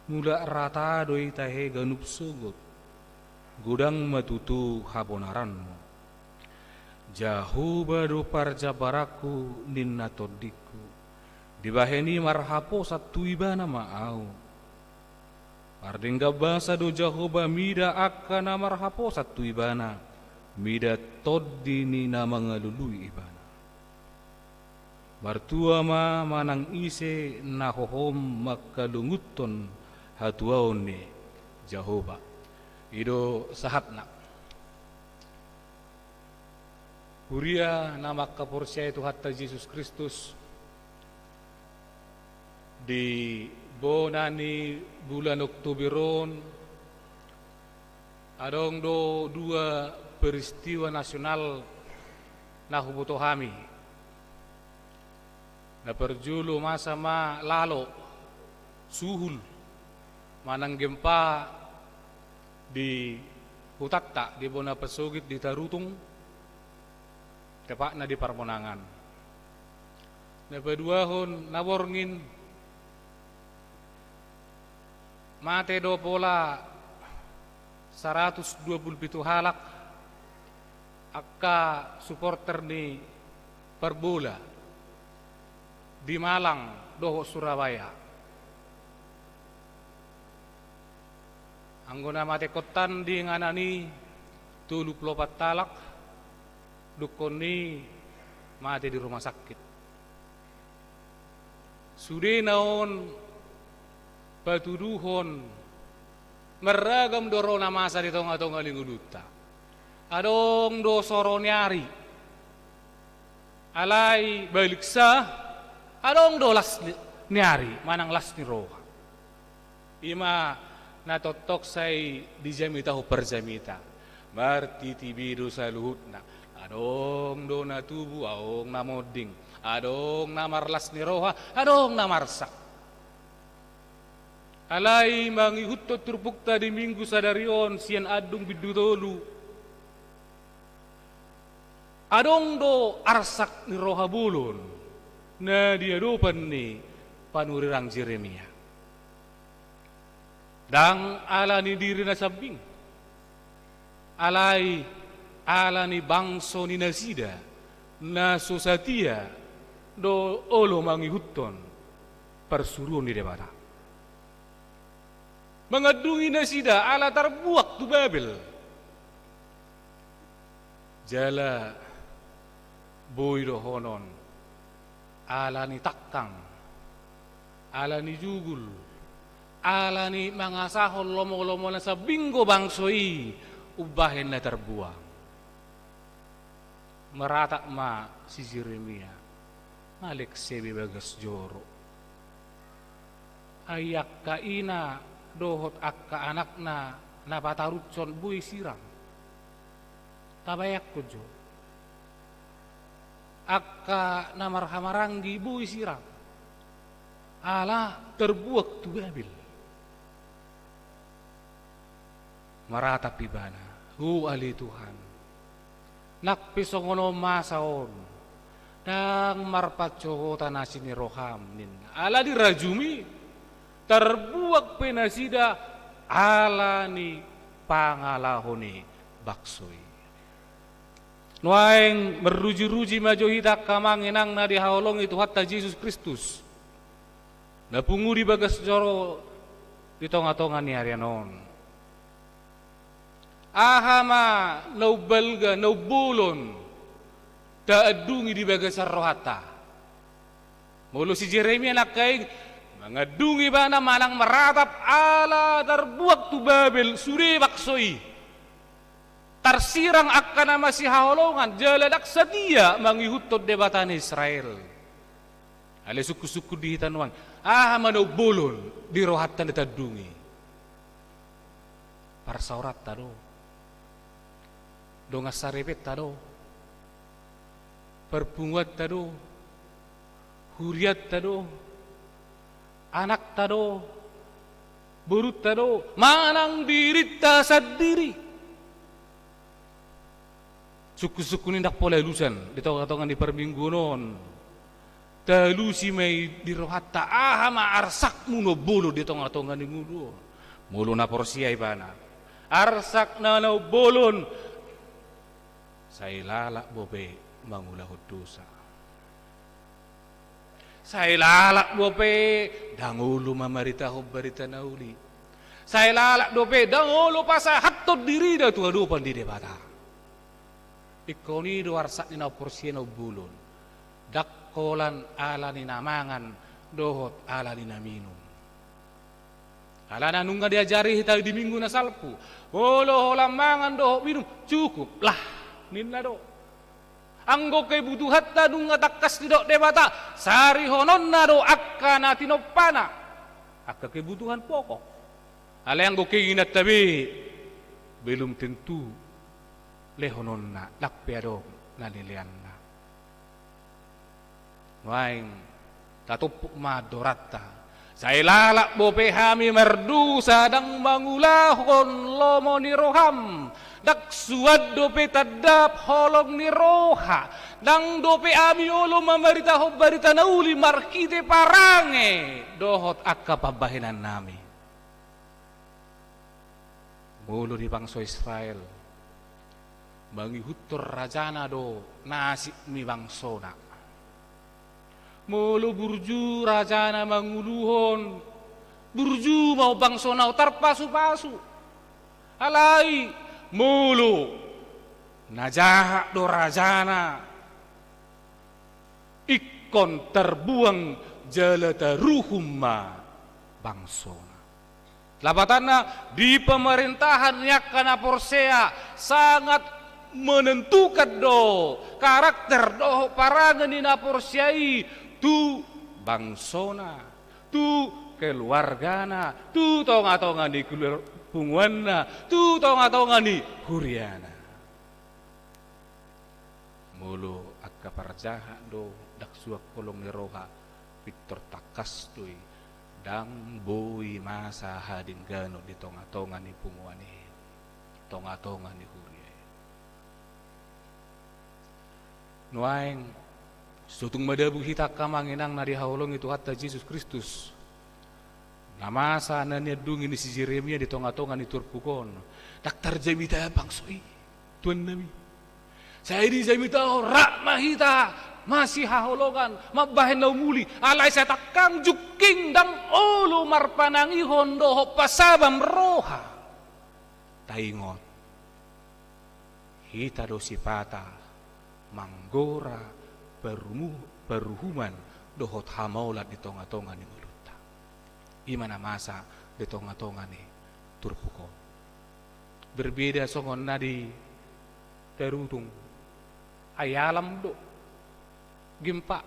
Mulak rata do i tahe ganup sogot. Godang ma tutu habonaranmu. Jahowa do parjambaranku ninna tondingku. Dibahen i marhaposan tu ibana ma ahu. Pardenggan basa do Jahowa mida angka na marhaposan tu ibana, mida tondi ni na mangalului ibana. Martua ma manang ise na hohom mangkalungunhon hatuaon ni Jahowa. I do sahatna. Huria na mangkaporseai Tuhanta Jesus Kristus, di bona ni bulan Oktober on, adong do dua peristiwa nasional na huboto hami. Na parjolo masa ma lalo, suhul, manang gempa di hutanta, di bona pasogit di Tarutung, tepatna di Parmonangan. Na paduahon na borngin, mate do pola saratus dua pulu pitu halak angka suporter ni parbola di Malang dohot Surabaya. Anggo na mate kontan di inganan i tolu pulu opat halak, dungkon i mate di rumah sakit. Sudena on patuduhon marragam do ro na masa di tonga-tonga ni ngolunta. Adong do so ro ni ari, alai baliksa, adong do las ni, ni ari manang las ni roha. I ma na tongtong sai dijamitahon parjamita. Martiti be do saluhutna. Adong do na tubu, adong na monding. Adong na marlas ni roha, adong na marsak. Alai mangihuthon turpukta di Minggu sadari on sian Andung bindu tolu, adong do arsak ni roha bolon na di adopan ni panurirang Jeremia. Ndang ala ni dirina sambing, alai ala ni bangso ni nasida na so satia do olo mangihuthon parsuruon ni Debata. Mangandungi nasida ala tarbuang tu Babel. Jala boi dohonon, ala ni tangkang, ala ni jugul, ala ni mangasahon lomo-lomo na sambing do bangso i umbahen na tarbuang. Maratap ma si Jeremia, malekse be bagas joro. Ai angka ina dohot angka anakna na pataruthon boi sirang. Tabayangkon jo. Angka na marhahamaranggi boi sirang ala tarbuak tu Babel. Maratap ibana, "O ale Tuhan, nang pe songon on masa on, ndang marpansohotan asi ni roham," ninna. Ala dirajumi, tarbuak pe nasida ala ni pangalaho ni bangso i. Nuaeng marrujiruji ma jo hita angka amang inang na dihaholongi Tuhanta Jesus Kristus, na pungu di bagas joro di tongatonga ni ari on. Aha ma na umbalga, na umbolon taandungi di bagasan rohanta? Molo si Jeremia nangkaning mangandung ibana manang maratap ala tarbuak tu Babel sude bangso i, tarsirang angka na masihaholongan jala ndang satia mangihuthon Debata ni Israel. Alai sungkunsungkun di hita nuaeng, aha ma na umbolon di rohanta na taandungi? Parsaoranta do, dongan saripenta do, parpunguanta do, hurianta do, anakta do, borunta do, manang dirinta sandiri? Sungkunsungkun i ndang pola alusan di tongatonga ni parmingguon on. Taalusi ma i di rohanta, aha ma arsakmu na umbolon di tongatonga ni ngolu on. Molo na porsea ibana, arsakna na umbolon, sai lalap dope mangulahon dosa. Sai lalap dope ndang olo mamaritahon barita na uli. Sai lalap dope ndang olo pasahathon dirina tu adopan ni Debata. Ingkon i do arsak ni na porsea na umbolon. Ndang holan ala ni na mangan dohot ala ni na minum. Alana nunga diajari hita di minggu na salpu, molo holan mangan dohot minum, cukuplah, ninna do. Anggo kebutuhanta nunga tangkas didok Debata, sarihononna do angka na tinompana, angka kebutuhan pokok. Alai anggo keinginanta be, belum tentu lehononna, ndang pe adong na nileanna. Nuaeng tatumpuk ma andoranta. Sai lalap dope hami mardosa ndang mangulahon lomo ni roham, ndang suan dope tandap holong ni roha, ndang dope hami olo mamaritahon barita na uli marhite parange dohot angka pambahenannami. Molo di bangso Israel, mangihuthon rajana do nasib ni bangsona. Molo burju rajana manguluhon, burju ma bangsona, tarpasupasu. Alai molo na jahat do rajana, ingkon tarbuang jala taruhum ma bangsona. Lapatanna, di pemerintahan ni angka na porsea sangat menentukan do karakter dohot parange ni na porsea i tu bangsona, tu keluargana, tu tongatonga ni keluar-, punguanna, tu tongatonga ni huriana. Molo angka parjahat do ndang suan holong ni roha, pintor tangkas do i, ndang boi masa hadengganon di tongatonga ni punguan i, tongatonga ni huria i. Nuaeng, so tung madabu hita angka amang inang na dihaholongi Tuhanta Jesus Kristus, na masa na niandungi ni si Jeremia di tongatonga ni turpuk on, ndang tarjamita bangso i, tuannami. Sai dijamitahon, rap ma hita masihaholongan, mambahen na umuli, alai sai tangkang jungking ndang olo marpanangihon dohot pasabam roha. Taingot, hita do sipata manggora parumu-, paruhuman dohot hamaolan di tongatonga ni ngolunta. I ma na masa di tongatonga ni turpuk on. Berbeda songon na di Tarutung. Ai alam do. Gempa.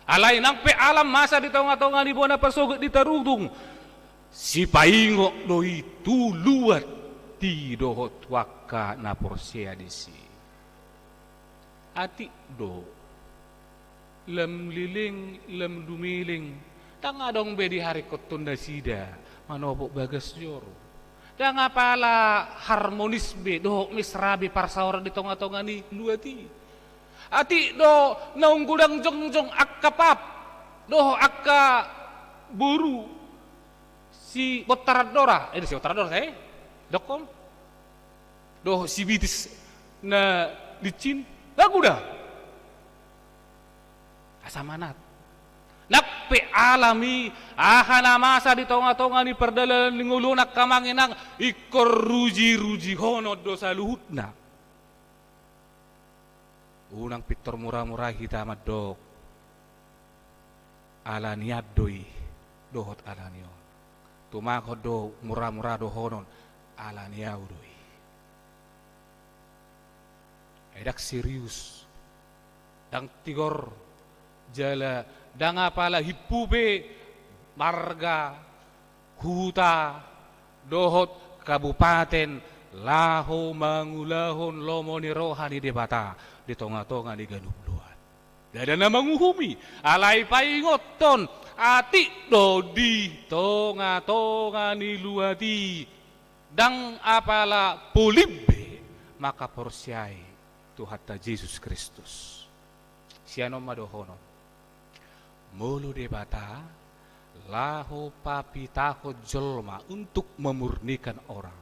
Alai nang pe alam masa di tongatonga ni bona pasogot di Tarutung, sipaingot do i tu luat i dohot tu angka na porsea disi. Atik do Lam leleng, lam dumeleng, ndang adong be diharingkothon nasida manopot bagas joro. Ndang apala harmonis be dohot mesra be parsaoran di tongatonga ni luat i. Atik do naung godang jongjong angka pap dohot angka boru sibontar andora, eh, sibontar andora, eh, dokkon. Dohot sibitis na licin, ndang godang. Asa manat. Nang pe alami, aha na masa di tongatonga ni pardalanan ni ngolu on, angka amang inang, ingkon rujirujihonon do saluhutna. Unang pintor muramura hita mandok ala ni an do i dohot ala ni on. Tumangkon do muramura dohonon ala ni au do i. Ai ndang serius, ndang tigor, jala ndang apala himpu be marga, huta, dohot kabupaten laho mangulahon lomo ni roha ni Debata di tongatonga ni ganup luat. Ndada na manguhumi, alai paingothon, atik do di tongatonga ni luat i ndang apala polim be mangkaporseai Tuhanta Jesus Kristus. Sian on ma dohonon. Molo Debata laho papitahon jolma untuk memurnikan orang,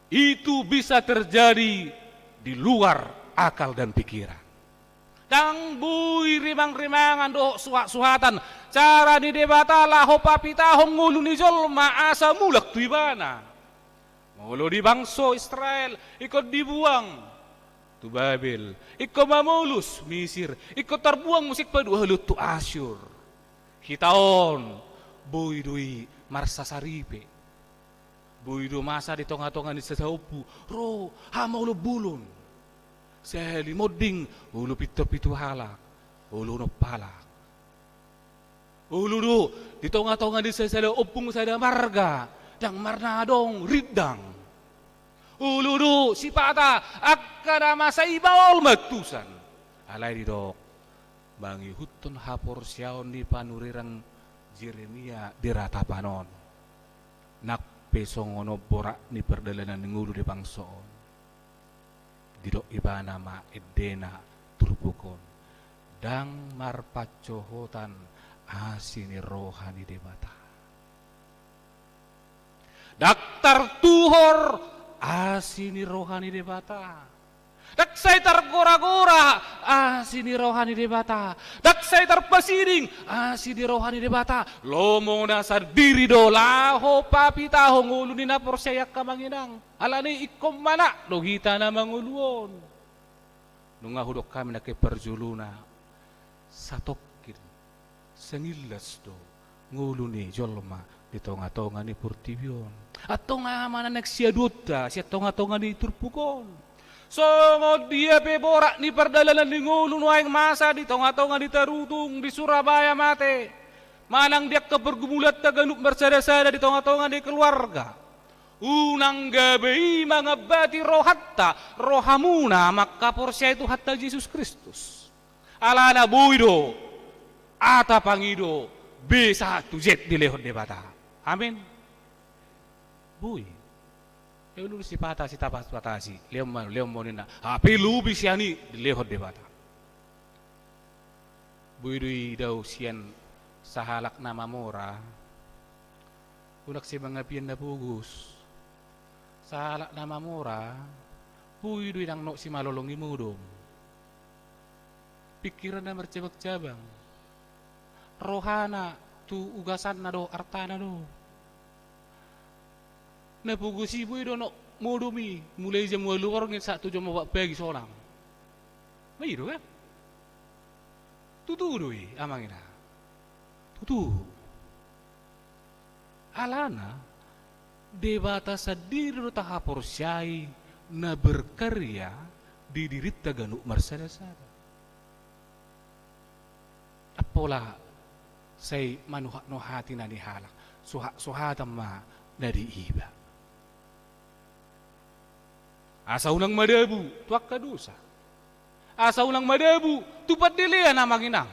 itu bisa terjadi di luar akal dan pikiran. Ndang boi rimangrimangan dohot suhatsuhatan cara ni Debata laho papitahon ngolu ni jolma asa mulak tu ibana. Molo di bangso Israel, ingkon dibuang tu Babel, ingkon mamolus Misir, ingkon tarbuang muse paduahalihon tu Asyur. Hita on boi do i marsasaripe. Boi do masa di tongatonga ni sada ompu, ro, hamaolon bolon. Sahali monding, olo pintor pitu halak, olo onom halak. Olo do di tongatonga ni sada ompung, sada marga, ndang marnadong rindang. Olo do sipata angka na masa i maol mantusan. Alai didok, mangihuthon haporseaon ni panurirang Jeremia di ratapan on. Nang pe songon on borat ni pardalanan ni ngolu di bangso on. Didok ibana ma endena turpuk on, ndang marpansohotan asi ni roha ni Debata. Ndang tartuhor asi ni roha ni Debata. Ndang sai targoragora asi ni roha ni Debata. Ndang sai tarpasiding asi ni roha ni Debata. Lomo na sandiri do laho papitahon ngolu ni na porsea i, angka amang inang. Alani i ingkon manat do hita na mangolu on. Nunga hudok hami nangkin parjolona, satongkin, sangillas do ngolu ni jolma di tongatonga ni portibi on. Antong aha ma na naeng siaduonta sian tongatonga ni turpuk on? Songon dia pe borat ni pardalanan ni ngolu nuaeng masa di tongatonga ni tarutung, di Surabaya ma ate, manang di angka pargumulanta ganup marsadasada di tongatonga ni keluarga, unang gabe i mangambati rohanta, rohamuna mangkaporseai Tuhanta Jesus Kristus. Alana boi do hata pangido B sahat tu Z dilehon Debata. Amin. Boi. Olo do sipata sitapas-patasi, lehon ma, lehon ma ninna. Hape lobi sian i dilehon Debata. Boi do i dao sian sahalak na mamora. Unang sai mangapian na pogos. Sahalak na mamora, boi do i nang nunga simalolong i modom. Pingkiranna marcabang-cabang. Rohana tu ugasanna do, artana do. Na pogos i boi do nunga modom i, mulai jam ualu borngin sahat tu jam opat pagi sonang. Ma i do kan? Tutu do i, amang inang. Tutu. Alana, Debata sandiri do tahaporseai na berkarya di dirinta ganup marsadasada. Ndang pola sai manuhatnuhati na ni halak, suhatsuhatan ma na diiba. Asa unang madabu tu angka dosa. Asa unang madabu tu pandelean, amang inang.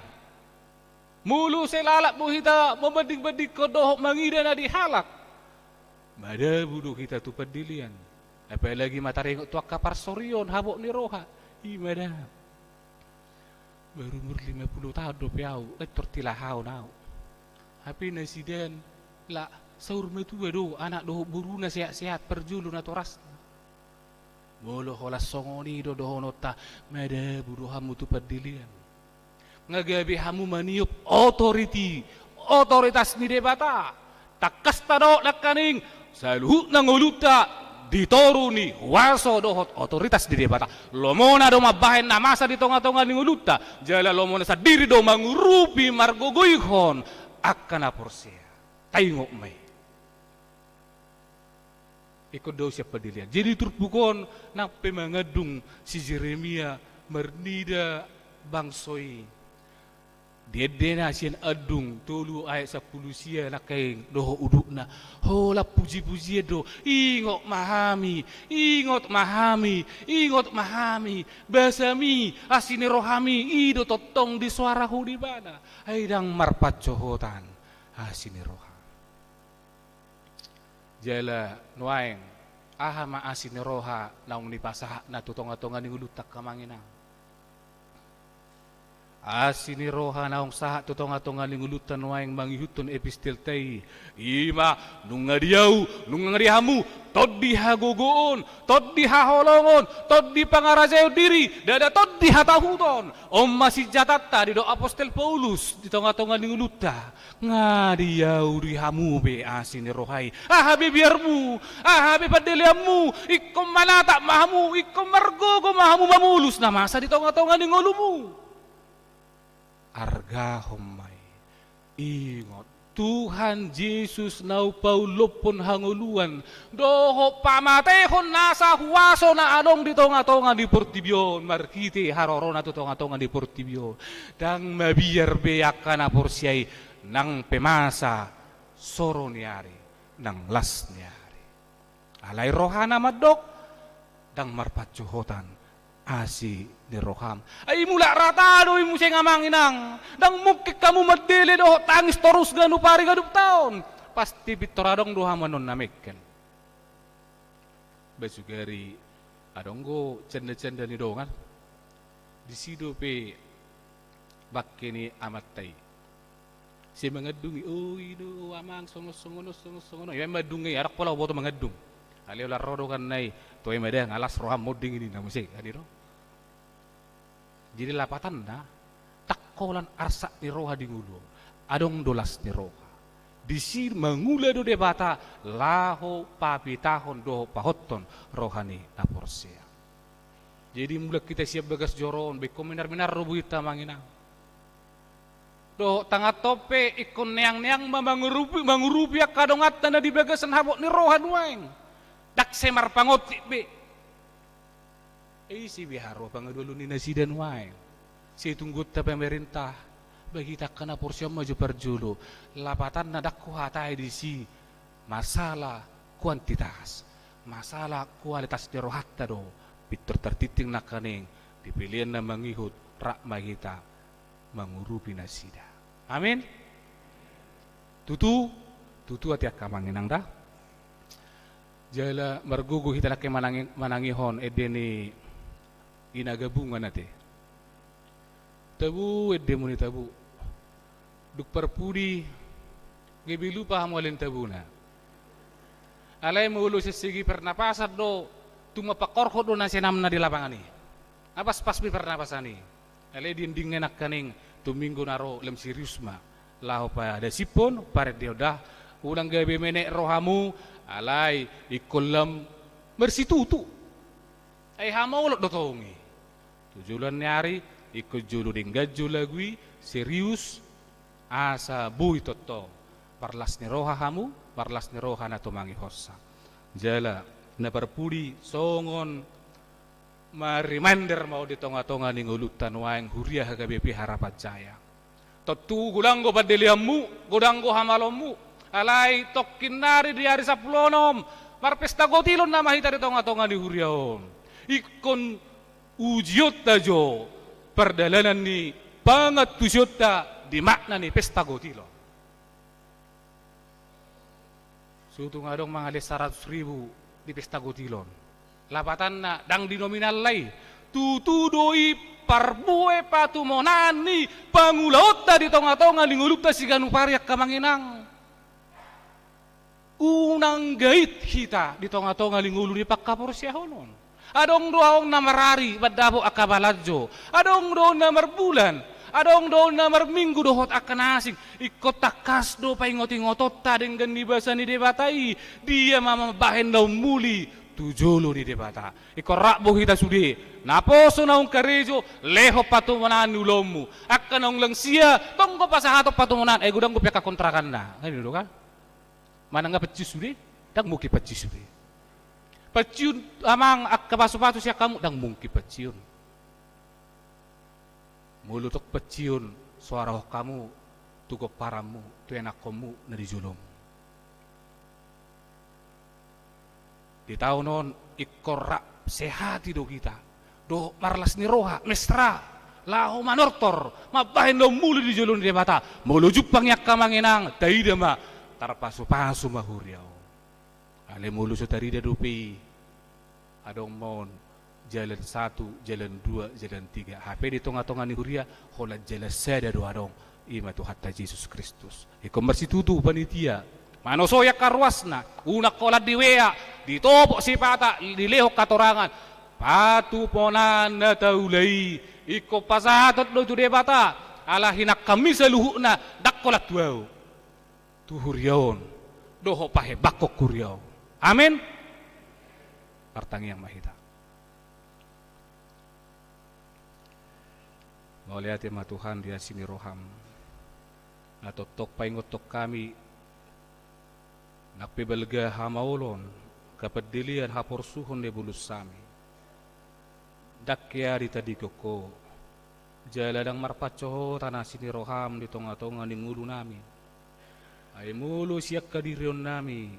Molo sai lalap do hita mambanding-bandingkon dohot mangida na di halak, madabu do hita tu pandelean. Apalagi molo taringot tu angka parsorion, habot ni roha, i ma da. Baru umur lima puluh taon dope au, eh, tortilahaon au. Hape nasida, la, saur matua do anak dohot boruna sehat-sehat, parjolo natorasna. Molo holan songon i do dohononta, madabu do hamu tu pandelean. Nga gabe hamu maniop otoriti, otoritas ni Debata. Tangkas tadok nangkaning, saluhutna ngolunta di toru ni huaso dohot otoritas ni Debata. Lomona do mambahen na masa di tonga-tonga ni ngolunta, jala lomona sandiri do mangurupi, margogoihon angka na porsea. Taingot ma i. Ingkon dao sian pandelean. Jadi turpuk on nang pe mangandung si Jeremia marnida bangso i. Di endena sian Andung tolu ayat sampulu sia nangkaning dohot udutna. Holan puji-pujian do. Ingot ma hami, ingot ma hami, ingot ma hami. Basami, asi ni rohami, i do tongtong disoara ho di ibana. Ai ndang marpansohotan asi ni roha. Jala nuaeng, aha ma asi ni roha naung nipasahatna tu tonga-tonga ni ngolunta, angka amang inang? Asi ni roha naung sahat tu tonga-tonga ni ngolunta nuaeng mangihuthon epistelta i, i ma nunga di au, nunga di hamu, tondi hagogoon, tondi haholongon, tondi pangarajaon diri, ndada tondi hatahuton. On ma sinjatanta, didok apostel Paulus, di tonga-tonga ni ngolunta. Nga di au, di hamu be asi ni roha i. Aha be biarmu, aha be pandeleanmu, ingkon manatap ma hamu, ingkon margogo ma hamu mamolus na masa di tonga-tonga ni ngolumu. Argahon ma i. Ingot, Tuhan Jesus na hupaullophon hangoluan dohot pamatehon nasa huaso na adong di tonga-tonga ni portibi on, marhite harorona tu tonga-tonga ni portibi on. Ndang mabiar be angka na porsea i, nang pe masa soro ni ari nang las ni ari. Alai rohana mandok, ndang marpansohotan asi ni roham. Ai mulak rata do i muse, angka amang inang. Ndang mungkin hamu mandele dohot tangis torus ganup ari ganup taon. Pasti pintor adong do hamu annon na mengkel. Basugari adong do janda-janda ni dongan. Disi dope bangke ni amanta i. Sai mangandung i, "O, i do amang, songon, songon on, songon, songon on." Ia mandung i, adong pola huboto mangandung. Alai holan ro donganna i, "Toe ma da, nga las roham monding," ninna muse, kan i do. Jadi lapatanna, ndang holan arsak ni roha di ngolu on. Adong do las ni roha. Disi mangula do Debata laho papitahon dohot pahothon roha ni na porsea. Jadi mulak hita sian bagas joro on, be ingkon minar-minar do buhinta, amang inang. Dohot tangan on pe ingkon neang-neang ma mangurupi, mangurupi angka donganta na di bagasan habot ni roha nuaeng. Ndang sai marpangontik be. Ai ise be haroa pangalualuon ni nasida nuaeng? Sai tunggu hita pamarentah, ba hita angka na porsea on ma jo parjolo. Lapatanna ndang huhatai disi masalah kuantitas, masalah kualitas ni rohanta do pintor tartingting nangkaning di pelean na mangihut rap ma hita mangurupi nasida. Amin. Tutu, tutu ate angka amang inang da. Jala margogo hita nangkin manangi-, manangihon ende ni ina gabungan ate. Tabu, endemu ni tabu. Dung parpudi, gabe lupa hamu ale ni tabuna. Alai molo sian segi pernapasan do, tung mangkorhot do na senamna di lapangan i. Apaspas be pernapasan i. Alai di endingna nangkaning tu minggu na ro lam serius ma. Laho padasiphon, parendehon da. Unang gabe menek rohamu, alai ingkon lam marsitutu. Ai hamolot do tong i. Tu joloan ni ari, ingkon jolo denggan jo lagu i, serius, asa boi tongtong. Marlas ni roha hamu, marlas ni roha na tumangihonsa. Jala, na parpudi songon marreminder ma on di tonga-tonga ni ngolunta nuaeng huria H K B P Harapan Jaya. Tontu godang do pandeleanmu, godang do hamaloonmu. Alai tongkin nari di ari sampulu onom, marpesta gotilon nama hita di tonga-tonga ni huria on. Ingkon ujionta jo pardalanan ni pangantusionta Di makna ni pesta gotilon. Sutung adong mangalean saratus ribu di pesta gotilon. Lapatanna ndang di nominal i. Tutu do i parbue patumonaan ni pangulaonta di tonga-tonga ni ngolunta siganup ari angka amang inang. Unang gait hita di tonga-tonga ni ngolu ni panghaporseaon on. Adong do adong na marari mandapot angka balanjo. Adong do na marbulan. Adong do na marminggu dohot angka na asing. Ingkon tangkas do paingot-ingotonta denggan ni basa ni Debata i. Dia ma mambahen na ummuli tu jolo ni Debata. Ingkon rap do hita sude. Naposo naung karejo, lehon patumonaan ni ulaonmu. Angka naung lansia, tong do pasahaton patumonaan, ai godang dope angka kontrakanna. Kan i do kan? Manang nga paciun sude, ndang mungkin paciun sude. Paciun amang angka pasu-pasu sian hamu, ndang mungkin paciun. Molo tong paciun, so arahon hamu tu gomparanmu, tu ianakkonmu na di jolomu. Di taon on ingkon rap sehati do hita dohot marlas ni roha, mesra, laho manortor, mambahen na ummuli di jolo ni Debata. Molo jumpang i angka amang inang, taida ma, tarpasu-pasu ma huria on. Alai molo so tarida dope i, adong ma on jalan satu, jalan dua, jalan tiga. Hape di tonga-tonga ni huria, holan jalan sada do adong, i ma Tuhanta Jesus Kristus. Ingkon marsitutu panitia, manosoi angka ruasna, unang holan di W A, ditopot sipata, dilehon hatorangan. Patumonaan na taula i, ingkon pasahaton do tu Debata, ala hinangkan mi saluhutna, ndang holan tu ahu. Tu huria on, dohot pahembangkon huria on. Amen. Martangiang ma hita. Mauliate ma Tuhan di asi ni roham. Na tongtong paingothon hami, nang pe balga hamaolon, hapandelean, haporsuhon na bolus hami. Ndang hea ditadingkon Ho, jala ndang marpansohotan asi ni roham di tonga-tonga ni ngolunami. Ai molo sian hadirionnami,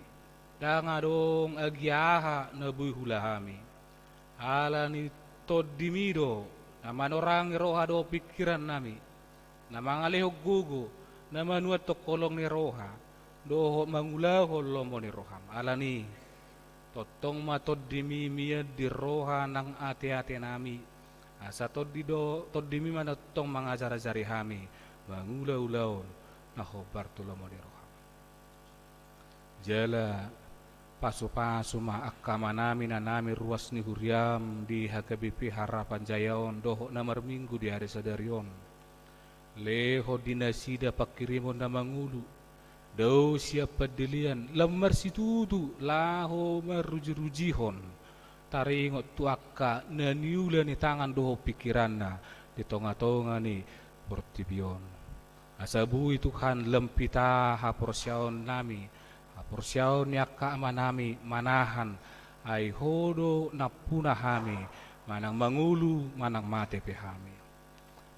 ndang adong agia aha na boi huula hami. Ala ni Tondimi do, na manorangi roha dohot pingkirannami, na mangalehon gogo, na manuathon holong ni roha, dohot mangulahon lomo ni roham. Ala ni, tongtong ma Tondimi mian di roha nang ate-atenami, asa Tondi do, Tondimi ma na tongtong mangajar-ajari hami, mangula ulaon, na hombar tu lomo ni roham. Jala pasu-pasu ma angka amanami inanami ruas ni huriam di H K B P Harapan Jaya on dohot na marminggu di ari sadari on. Lehon di nasida pangkirimon na mangolu, dao sian pandelean, lam marsitutu, laho maruji-rujihon, taringot tu angka na niula ni tangan dohot pingkiranna di tonga-tonga ni portibi on. Asa boi Tuhan lam hita haporseaonnami, haporseaon ni angka amanami manahan, ai Ho do nampuna hami, manang mangolu, manang mate pe hami.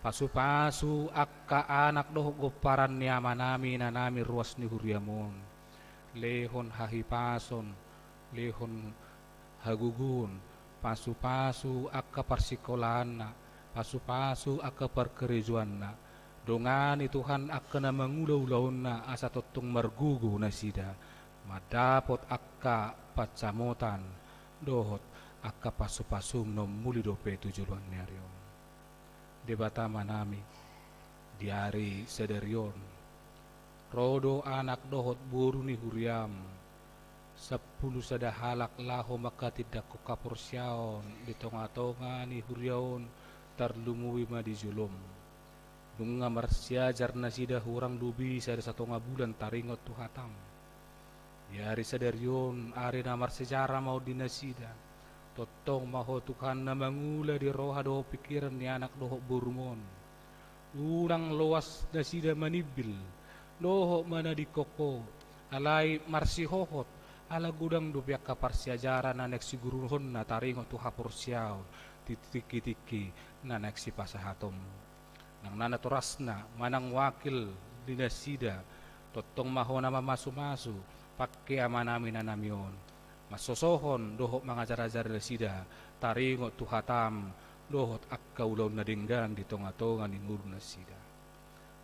Pasu-pasu angka anak dohot gomparan ni amanami inanami ruas ni huriam on. Lehon hahipason, lehon hagogoon, pasu-pasu angka parsikolaanna, pasu-pasu angka parkarejoanna. Dongani Tuhan angka na mangula ulaonna asa tongtong margogo nasida mandapot angka pansamotan dohot angka pasu-pasum na ummuli dope tu joloan ni ari on. Debata amanami, di ari sadari on, ro do anak dohot boru ni huriam, sampulu sada halak laho manghatindanghon haporseaon di tonga-tonga ni huria on, tarlumobi ma di jolom. Nunga marsiajar nasida hurang lobi sada satonga bulan taringot tu hatam. Di ari sadari on, ari na marsejarah ma on di nasida. Tongtong ma Ho Tuhan na mangula di roha dohot pingkiran ni anak dohot borum on. Unang loas nasida manimbil dohot manadingkon Ho, alai marsihohot, ala godang dope angka parsiajaran na naeng siguruhonna taringot tu haporseaon di tingki-tingki na naeng sipasahatonmu. Nang natorasna manang wakil di nasida, tongtong ma Ho na mamasu-masu, pangke amanami inanami on, mansosohon dohot mangajar-ajari nasida taringot tu hatam dohot angka ulaon na denggan di tonga-tonga ni ngolu nasida.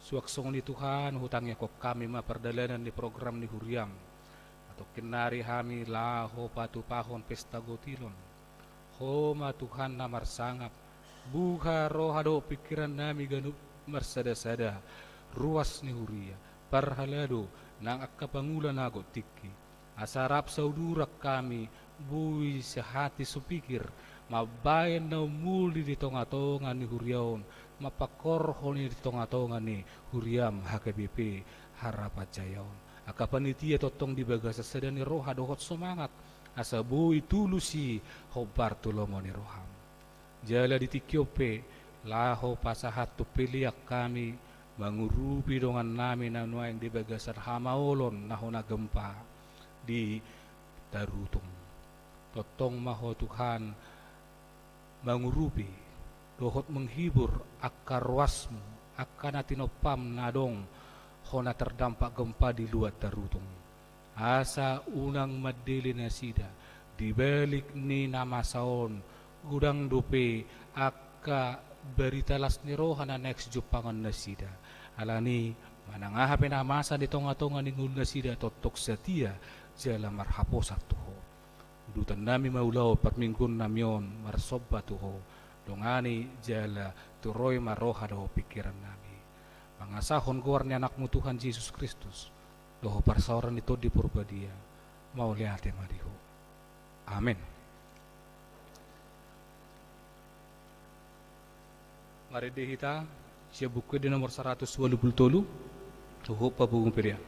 Suang songon i Tuhan, hutangiangkon hami ma pardalanan ni program ni huriam. Antong nari hami laho patupahon pesta gotilon. Ho ma Tuhan na marsangap, buha roha dohot pingkiran nami ganup marsadasada, ruas ni huria, parhalado, nang angka pangula na agot tingki. Asa rap sauduran hami, boi sahati sapingkir, mambahen na umuli di tongatonga ni huria on, mampangkorhon i di tongatonga ni huriam H K B P Harapan Jaya on. Angka panitia tongtong di bagasan sada ni roha dohot somangat, asa boi tulus i hombar tu lomo ni roham. Jala di tingki on pe, laho pasahat tu pelean hami, mangurupi dongan nami na nuaeng di bagasan hamaolon na hona gempa di Tarutung. Tongtong ma Ho Tuhan mangurupi, dohot menghibur angka ruasmu, angka na tinompam na adong hona terdampak gempa di luat Tarutung. Asa unang mandele nasida, di balik ni na masa on, godang dope angka barita las ni roha na naeng sijumpangon nasida. Alani, manang aha pe na masa di tongatonga ni ngolu nasida tongtong satia, jala marhaposan tu Ho. Udutan nami ma ulaon parmingguon nami on marsomba tu Ho, dongani jala turoi ma roha dohot pingkiran nami. Mangasahon goar ni Anakmu Tuhan Jesus Kristus, dohot parsaoran ni Tondi Porbadia, mauliate ma di Ho. Amen. Marende hita, sian Buku Ende nomor saratus ualu pulu tolu, huhut papungu pelean.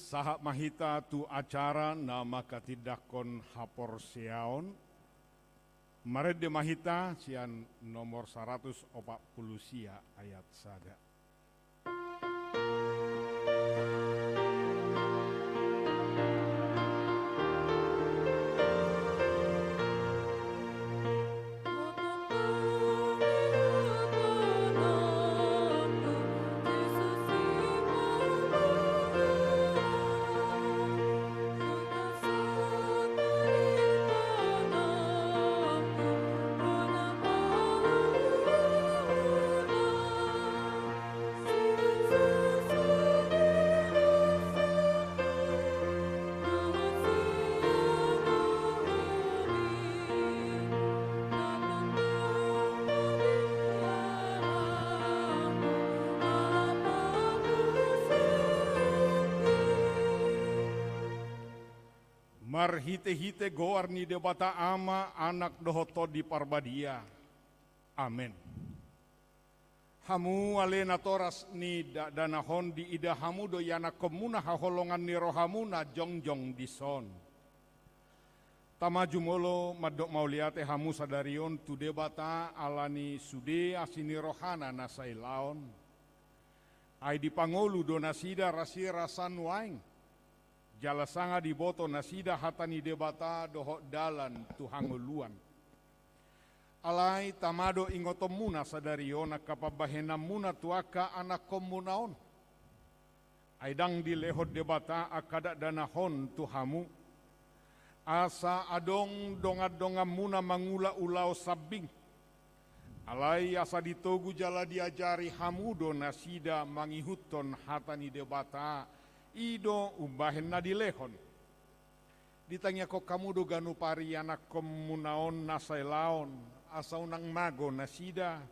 Sahat ma hita tu acara na manghatindanghon haporseaon. Marende ma hita sian nomor saratus opat pulu sia ayat sada. Marhitehite goar ni Debata Ama, Anak dohot Tondi Parbadia. Amen. Hamu ale natoras ni dakdanak on, diida hamu do ianakkonmuna haholongan ni rohamuna jongjong dison. Tama jumolo mandok mauliate hamu sadari on tu Debata ala ni sude asi ni rohana na sailaon. Ai dipangolu do nasida rasirasa nuaeng. Jala sanga diboto nasida hata ni Debata dohot dalan tu hangoluan. Alai tama do ingotonmuna sadari on angka pambahenanmuna tu angka anakkonmuna on. Ai ndang dilehon Debata angka dakdanak on tu hamu, asa adong dongandonganmuna mangula ulaon sambing. Alai asa ditogu jala diajari hamu do nasida mangihuthon hata ni Debata, i do umbahen na dilehon. Ditangiangkon hamu do ganup ari ianakkonmuna on na sailaon, asa unang mago nasida.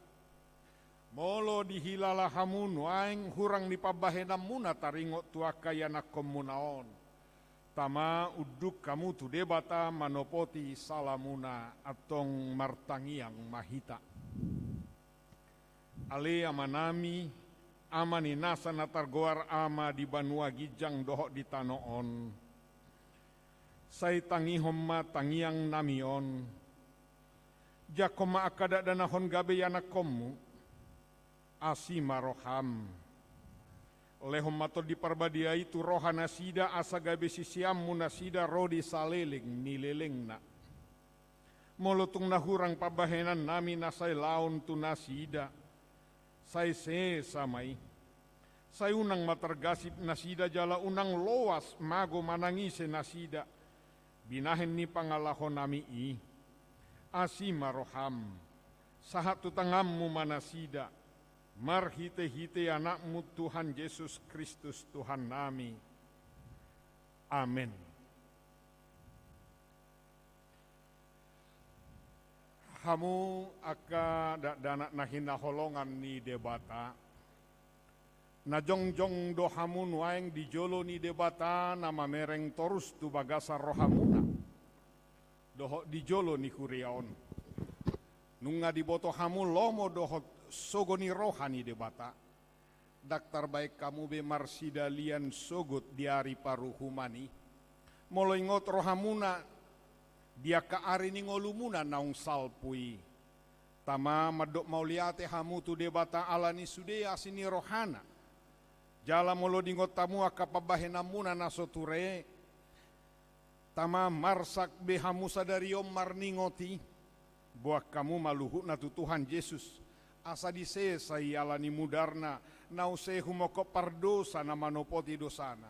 Molo dihilala hamu nuaeng hurang ni pambahenanmuna taringot tu angka ianakkonmuna on, tama unduk hamu tu Debata manopoti salamuna. Antong martangiang ma hita. Ale Amanami, Ama ni nasa na targoar Ama di banua ginjang dohot di tano on, sai tangihon ma tangiangnami on. Jangkon ma angka dakdanak on gabe ianakkonmu. Asi ma roham. Lehon ma Tondi Parbadia i tu roha nasida asa gabe siseanmu nasida ro di saleleng ni lelengna. Molo tung na hurang pambahenannami na sailaon tu nasida, sai sesa ma i. Sai unang ma targasip nasida jala unang loas mago manang ise nasida, binahen ni pangalahonami i. Asi ma roham, sahat tu tanganmu ma nasida, marhitehite Anakmu Tuhan Jesus Kristus Tuhannami. Amen. Hamu angka dakdanak na hinaholongan ni Debata, na jongjong do hamu nuaeng di jolo ni Debata na mamereng torus tu bagasan rohamuna dohot di jolo ni huria on. Nunga diboto hamu lomo dohot sogo ni roha ni Debata. Ndang tarbaen hamu be marsidalian sogot di ari paruhuman i. Molo ingot rohamuna di angka ari ni ngolumuna naung salpu i, tama mandok mauliate hamu tu Debata ala ni sude asi ni rohana. Jala molo diingot hamu angka pambahenanmuna na so ture, tama marsak be hamu sadari on marningot i. Boan hamu ma luhutna tu Tuhan Jesus, asa disesa i ala ni mudarna, na use humongkop pardosa na manopoti dosana.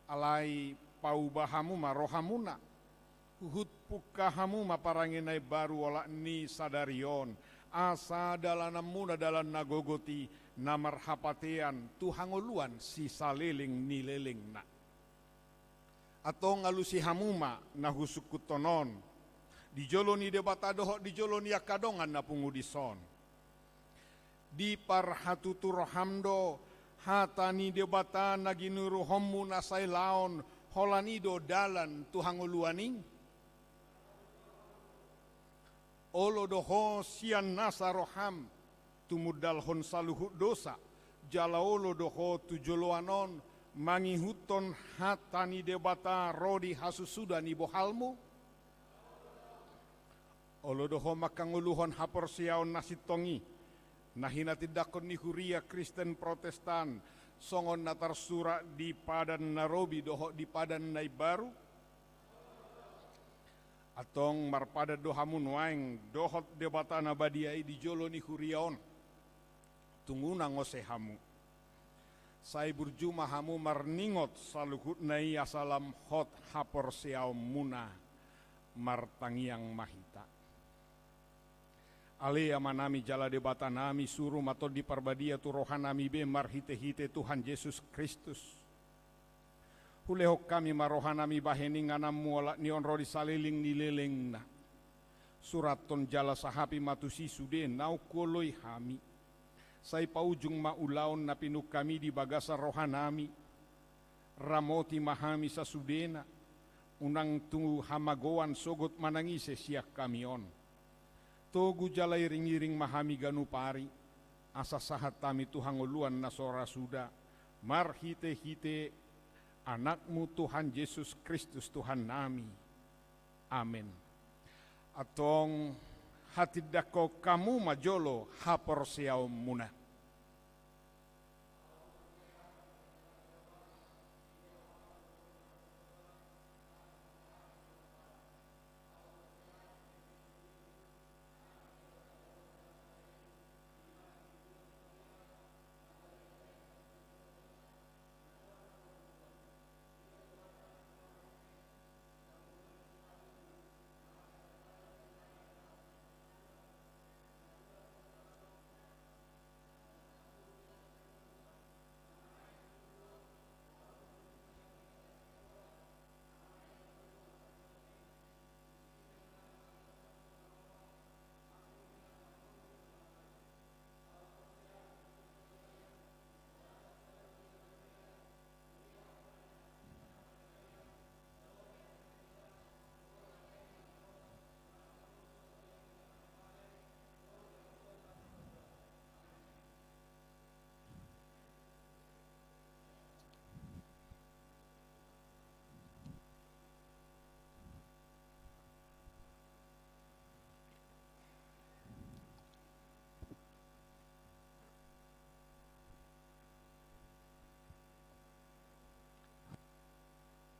Alai pauba hamu ma rohamuna. Huhut pungka hamu ma parange na imbaru olat ni sadari on, asa dalananmuna dalan na gogot i, na marhapatean tu hangoluan sisaleleng ni lelengna. Antong alusi hamu ma na husungkunhon on, di jolo ni Debata dohot di jolo ni angka dongan na pungu dison. Diparhatutu roham do hata ni Debata na ginuruhonmu na sailaon, holan i do dalan tu hangoluan i. Olo do ho sian nasa roham, tumundalhon saluhut dosa, jala olo do ho tu joloan on Mangihuthon hata ni Debata ro di hasusuda ni bohalmu? Olo do ho mangkangoluhon haporseaon na sintong i, na hinatindangkon ni huria Kristen Protestan, songon na tarsurat di Padan na Robi dohot di Padan na Imbaru? Antong marpadan do hamu nuaeng dohot Debata na badia i di jolo ni huria on. Tung unang ose hamu. Sai burju ma hamu marningot saluhutna i asa lam hot haporseaonmuna. Martangiang ma hita. Ale Amanami jala Debatanami, suru ma Tondi Parbadia tu rohanami be marhitehite Tuhan Jesus Kristus. Hulehon hami ma rohanami bahen ingananmu olat ni on ro di saleleng ni lelengna. Surathon jala sahapi ma tusi sude naung huoloi hami. Sai paujung ma ulaon na pinungkami di bagasan rohanami. Ramoti ma hami sasudena, unang tu hamagoan sogot manang ise sian hami on. Togu jala iring-iring ma hami ganup ari, asa sahat hami tu hangoluan na so ra suda, marhite-hite Anakmu Tuhan Jesus Kristus Tuhannami. Amen. Antong hatindangkon hamu ma jolo haporseaonmuna.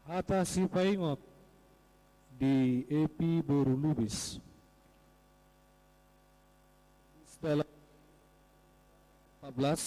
Hata sipaingot di Epi boru Lubis. Dalam empat belas.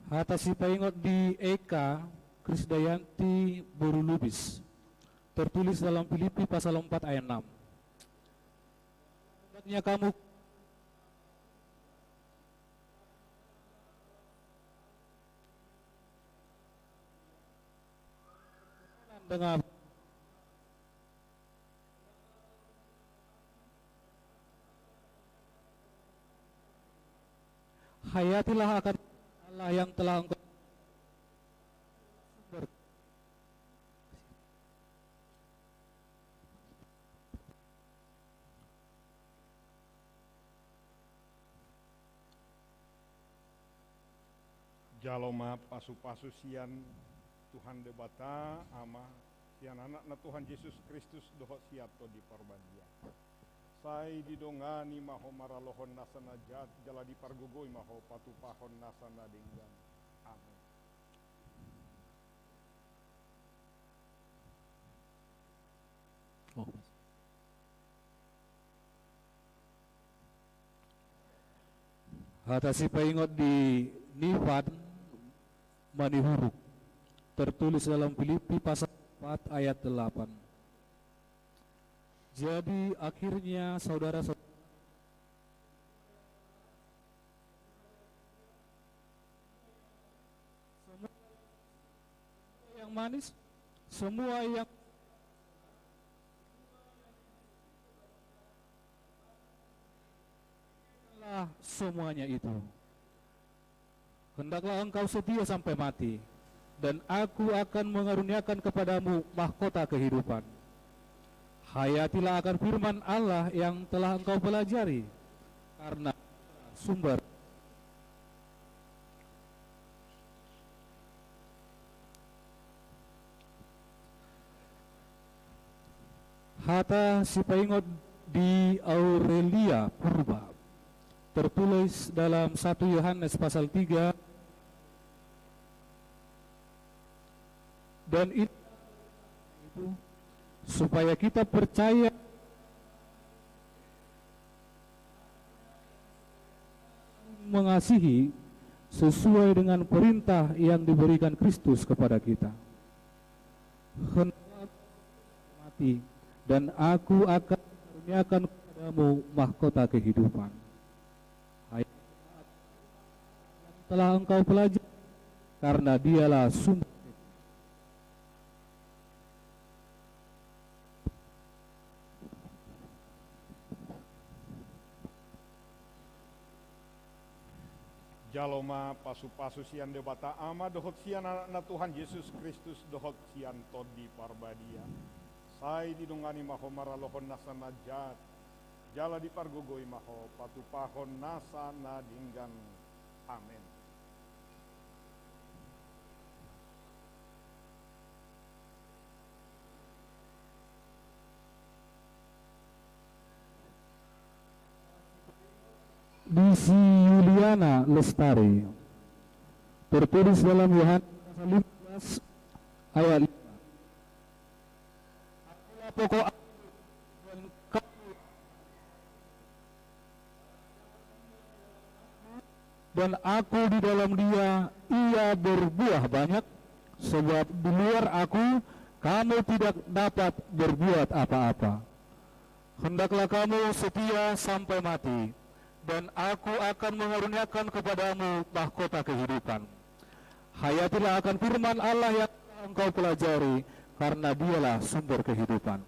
Hata sipaingot di Eka Krisdayanti boru Lubis, tertulis dalam Filipi pasal empat ayat enam. Hendaknya kamu dengan Hayatilah akan Allah yang telah engkau Jalo ma pasupasu sian Tuhan Debata Ama, sian Anakna Tuhan Jesus Kristus dohot sian Tondi Parbadia. Sai didongani ma ho maralohon nasa na jat, jala dipargogoi ma ho patupahon nasa na denggan. Amen. Oh. Hata sipaingot di Nifan Manihuruk, tertulis dalam Filipi pasal empat ayat delapan. Jadi akhirnya saudara-saudara, Semua yang semuanya itu. Hendaklah engkau setia sampai mati, dan Aku akan mengaruniakan kepadamu mahkota kehidupan. Hayatilah akan firman Allah yang telah engkau pelajari, karena sumber Hata sipaingot di Aurelia Purba, tertulis dalam satu Yohanes pasal tiga, dan ini supaya kita percaya mengasihi sesuai dengan perintah yang diberikan Kristus kepada kita. Hendaklah mati, dan Aku akan mengaruniakan kepadamu mahkota kehidupan. Ayat telah engkau pelajari, karena Dialah sumber. Jalo ma pasu-pasu sian Debata Ama dohot sian Anakna Tuhan Jesus Kristus dohot sian Tondi Parbadia. Sai didongani ma ho maralohon nasa na jat, jala dipargogoi ma ho patupahon nasa na denggan. Amen. Di si Yuliana Lestari. Tertulis dalam Yohanes pasal lima belas ayat lima. Akulah pokok dan Aku di dalam dia, ia berbuah banyak, sebab di luar Aku, kamu tidak dapat berbuat apa-apa. Hendaklah kamu setia sampai mati, dan Aku akan mengaruniakan kepadamu mahkota kehidupan. Hayatilah akan firman Allah yang telah engkau pelajari, karena Dialah sumber kehidupan.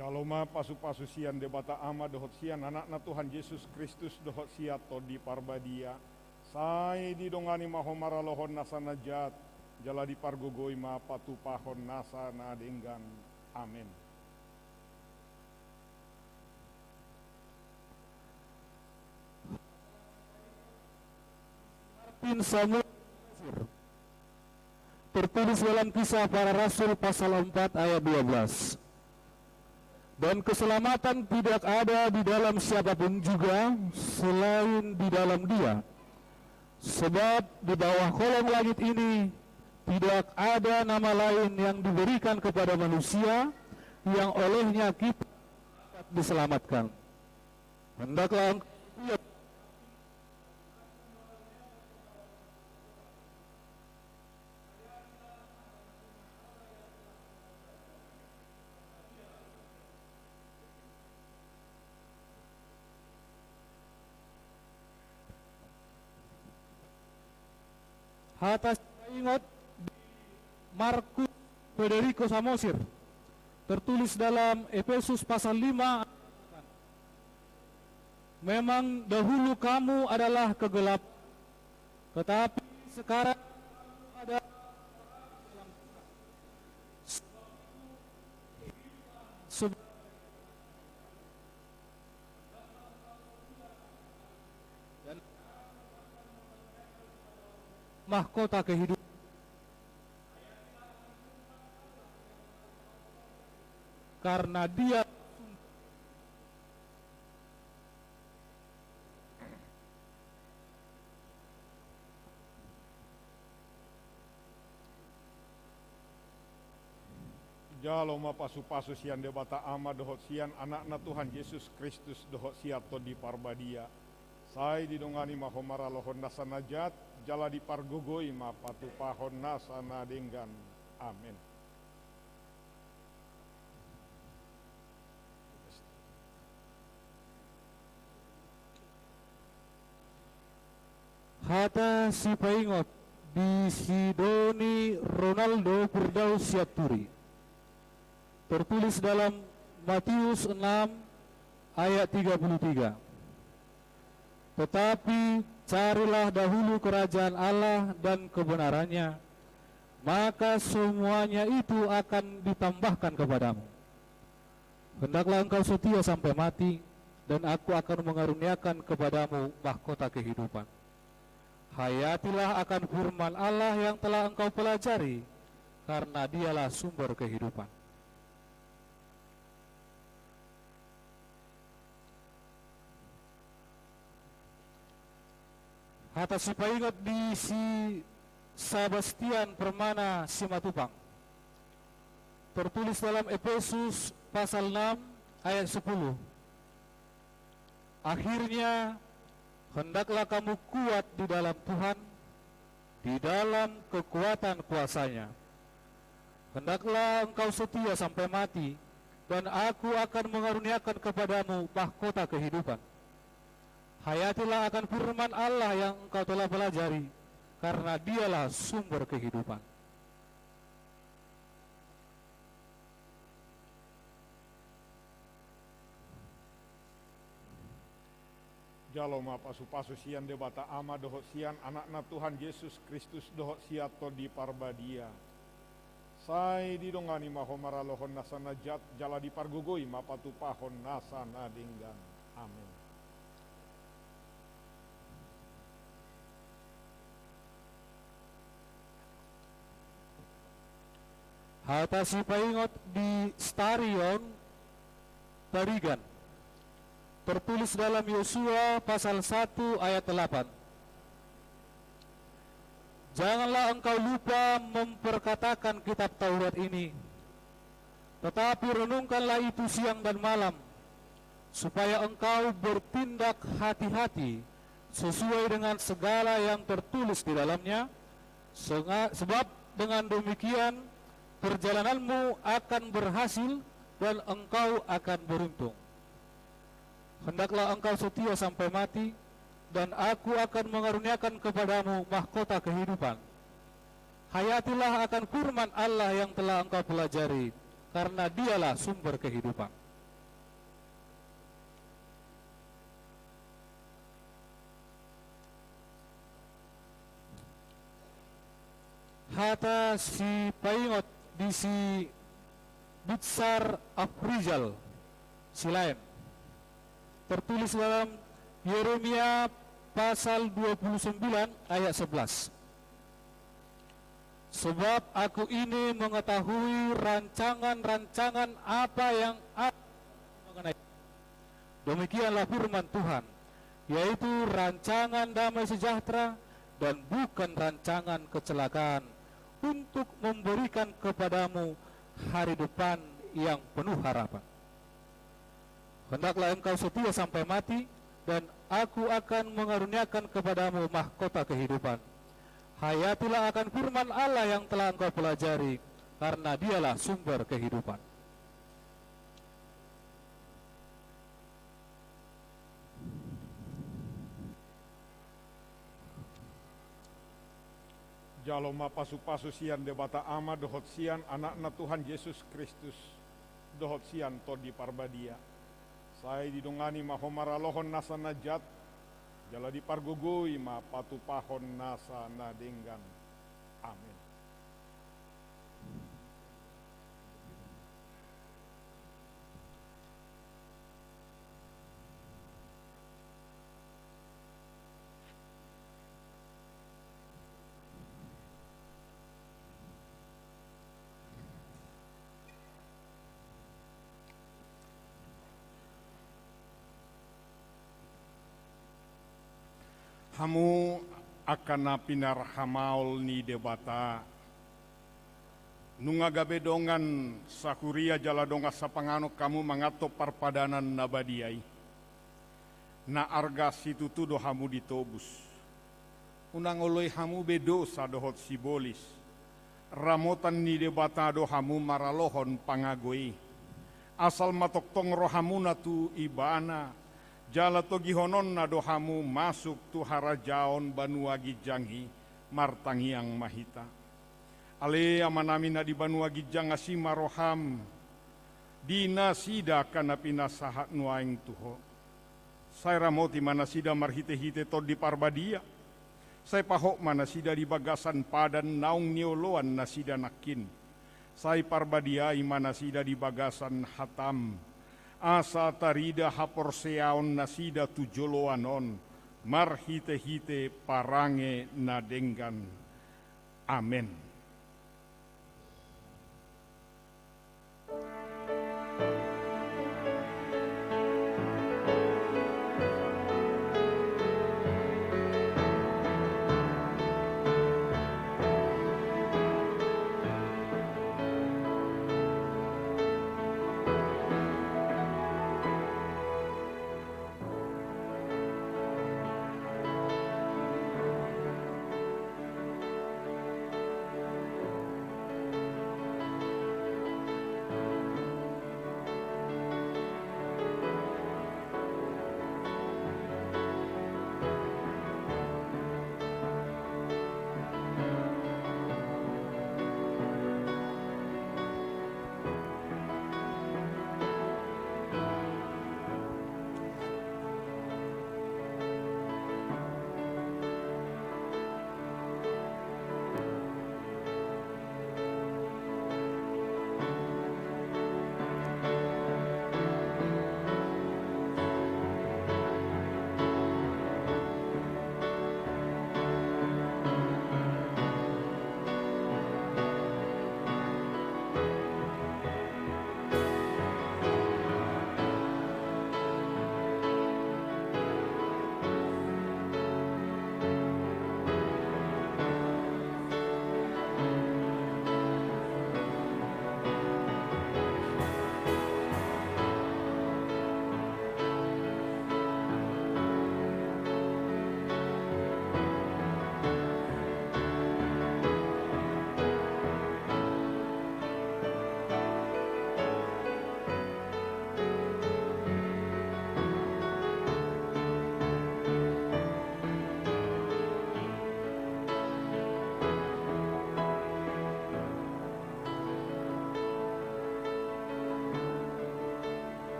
Jalo ma pasu-pasu sian Debata Ama dohot sian Anakna Tuhan Jesus Kristus dohot sian Tondi Parbadia. Sai didongani ma ho maralohon nasa na jat, jala dipargogoi ma patupahon nasa na denggan. Amen. Martin Samuel Tertulis dalam Kisah Para Rasul pasal empat ayat dua belas. Dan keselamatan tidak ada di dalam siapa pun juga selain di dalam Dia. Sebab di bawah kolong langit ini tidak ada nama lain yang diberikan kepada manusia yang olehnya kita dapat diselamatkan. Hendaklah engkau Hata sipaingot di Markus Federico Samosir, tertulis dalam Efesus pasal lima. Memang dahulu kamu adalah kegelapan, tetapi sekarang ada mahkota kehidupan. Karena Dia Jalo ma pasu-pasu sian Debata Ama dohot sian Anakna Tuhan Jesus Kristus dohot sian Tondi Parbadia. Sai didongani ma ho maralohon nasa na jat, jala dipargogoi ma patupahon nasa na denggan. Amen. Hata sipaingot di si Doni Ronaldo Firdaus Sianturi. Tertulis dalam Matius enam ayat tiga puluh tiga. Tetapi carilah dahulu kerajaan Allah dan kebenarannya, maka semuanya itu akan ditambahkan kepadamu. Hendaklah engkau setia sampai mati, dan Aku akan mengaruniakan kepadamu mahkota kehidupan. Hayatilah akan firman Allah yang telah engkau pelajari, karena Dialah sumber kehidupan. Hata sipaingot di si Sebastian Permana Simatupang. Tertulis dalam Efesus pasal enam ayat sepuluh. Akhirnya, hendaklah kamu kuat di dalam Tuhan, di dalam kekuatan kuasa-Nya. Hendaklah engkau setia sampai mati, dan Aku akan mengaruniakan kepadamu mahkota kehidupan. Hayatilah akan firman Allah yang engkau telah pelajari, karena Dialah sumber kehidupan. Jalo ma pasupasu sian Debata Ama dohot sian Anakna Tuhan Jesus Kristus dohot sian Tondi Parbadia. Sai didongani ma ho maralohon nasa na jat, jala dipargogoi ma patupahon nasa na denggan. Amen. Hata sipaingot di Starion Tarigan. Tertulis dalam Yosua pasal satu ayat delapan. Janganlah engkau lupa memperkatakan kitab Taurat ini, tetapi renungkanlah itu siang dan malam, supaya engkau bertindak hati-hati sesuai dengan segala yang tertulis di dalamnya, senga-, sebab dengan demikian perjalananmu akan berhasil dan engkau akan beruntung. Hendaklah engkau setia sampai mati, dan Aku akan mengaruniakan kepadamu mahkota kehidupan. Hayatilah akan firman Allah yang telah engkau pelajari, karena Dialah sumber kehidupan. Hata sipaingot di si Bitsar Afrizal Silaen. Tertulis dalam Yeremia pasal dua puluh sembilan ayat sebelas. Sebab Aku ini mengetahui rancangan-rancangan apa yang ada mengenai. Demikianlah firman Tuhan, yaitu rancangan damai sejahtera dan bukan rancangan kecelakaan, untuk memberikan kepadamu hari depan yang penuh harapan. Hendaklah engkau setia sampai mati, dan Aku akan mengaruniakan kepadamu mahkota kehidupan. Hayatilah akan firman Allah yang telah engkau pelajari, karena Dialah sumber kehidupan. Jalo ma pasupasu sian Debata Ama dohot sian Anakna Tuhan Jesus Kristus dohot sian Tondi Parbadia. Sai didongani ma ho maralohon nasa na jat, jala dipargogoi ma patupahon nasa na denggan. Amen. Hamu angka na pinarhamaol ni Debata, nunga gabe dongan sahuria jala dongan sapanganon hamu manganhon parpadanan na badia i. Na arga situtu do hamu ditobus. Unang oloi hamu be dosa dohot sibolis. Ramotan ni Debata do hamu maralohon pangago i. Asal ma tongtong rohamuna tu Ibana, Jala togihononna do hamu masuk tu harajaon banua ginjang i. Martangiang ma hita. Ale Amanami na di banua ginjang, asi ma roham di nasida angka na pinasahat nuaeng tu Ho. Sai ramoti ma nasida marhitehite Tondi Parbadia. Sai pahot ma nasida di bagasan padan naung nioloan nasida nangkin. Sai parbadiai ma nasida di bagasan hatam, asa tarida haporseaon nasida tu joloan on, marhitehite parange na denggan. Amen.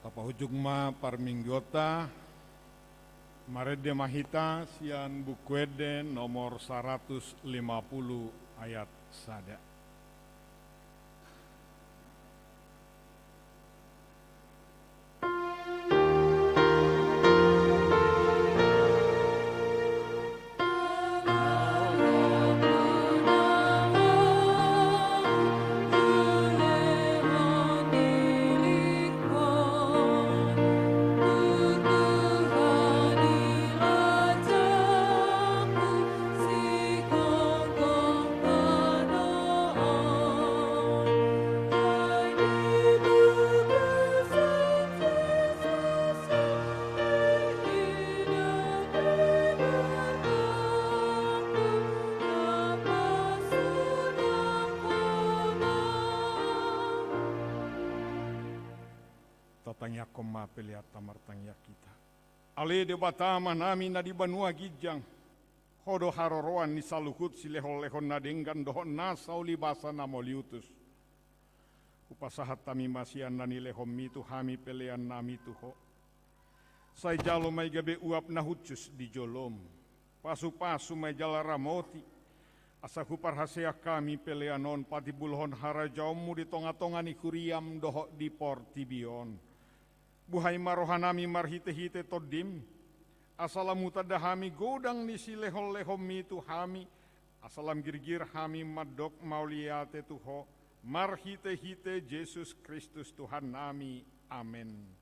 Tapaujung ma parmingguonta. Marende ma hita sian Buku Ende nomor saratus lima pulu ayat sada. Tatangiangkon ma peleanta, martangiang hita. Ale Debata Amanami na di banua ginjang, Ho do haroroan ni saluhut silehonlehon na denggan dohot nasa ulibasa na mauliutus. Hupasahat hami ma sian na nilehonMi tu hami peleannami tu Ho. Sai jalo ma i gabe uap na hushus di joloM. Pasupasu ma i jala ramoti, asa huparhaseang hami pelean on patimbulhon harajaonMu di tongatonga ni huriaM dohot di portibi on. Buhai ma rohanami marhitehite TondiM, asa lam hutanda hami godang ni silehonlehonMi tu hami, asa lam girgir hami mandok mauliate tu Ho, marhitehite Jesus Kristus Tuhannami. Amen.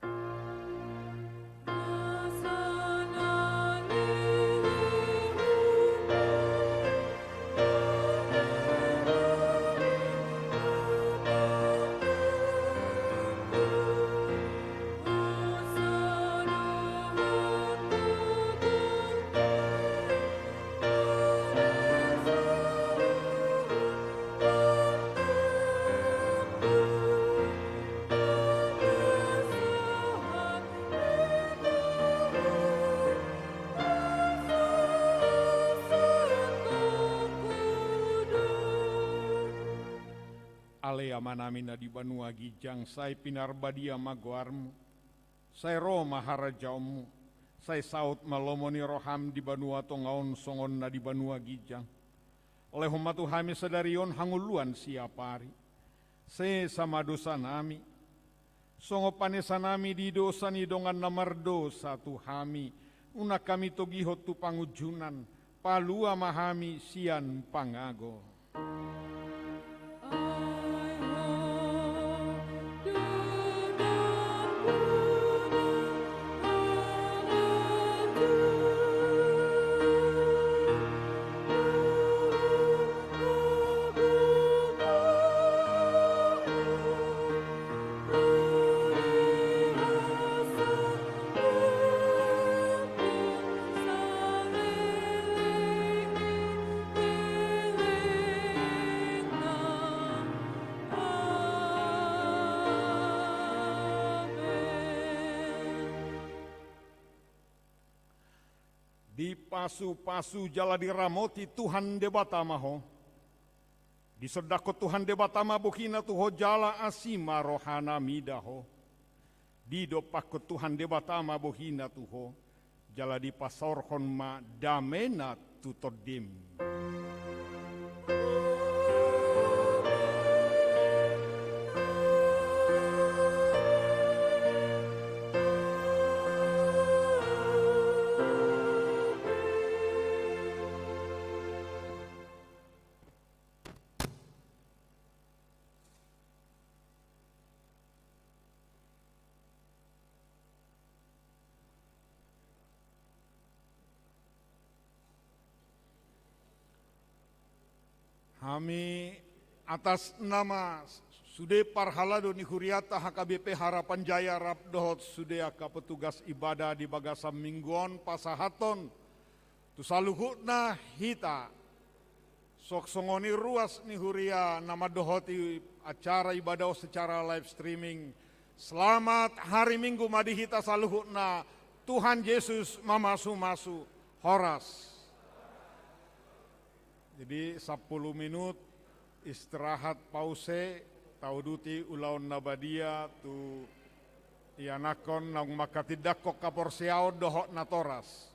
Ale Amanami na di banua ginjang, sai pinarbadia ma goarMu. Sai ro ma harajaonMu. Sai saut ma lomo ni rohaM di banua tonga on songon na di banua ginjang. Lehon ma tu hami sadari on hangoluan siapari. Sesa ma dosanami, songon panesanami di dosa ni dongan na mardosa tu hami. Unang hami togihon tu pangunjunan, palua ma hami sian pangago. Dipasupasu jala diramoti Tuhan Debata ma ho. Disondangkon Tuhan Debata ma bohiNa tu ho jala asi ma rohaNa mida ho. Didompakkon Tuhan Debata ma bohiNa tu ho, jala dipasaorhon ma dameNa tu tondim. Hami atas nama sude parhalado ni huriata H K B P Harapan Jaya rap dohot sude angka petugas ibadah di bagasan minggu on pasahathon tu saluhutna hita. Songon i ruas ni huria na mandohoti acara ibadah on secara live streaming. Selamat hari Minggu ma di hita saluhutna. Tuhan Yesus mamasu-masu. Horas. Jadi sampulu minut istirahat pause, tauduti ulaon na badia tu ianakhon naung mangkatindangkon haporseaon dohot natoras.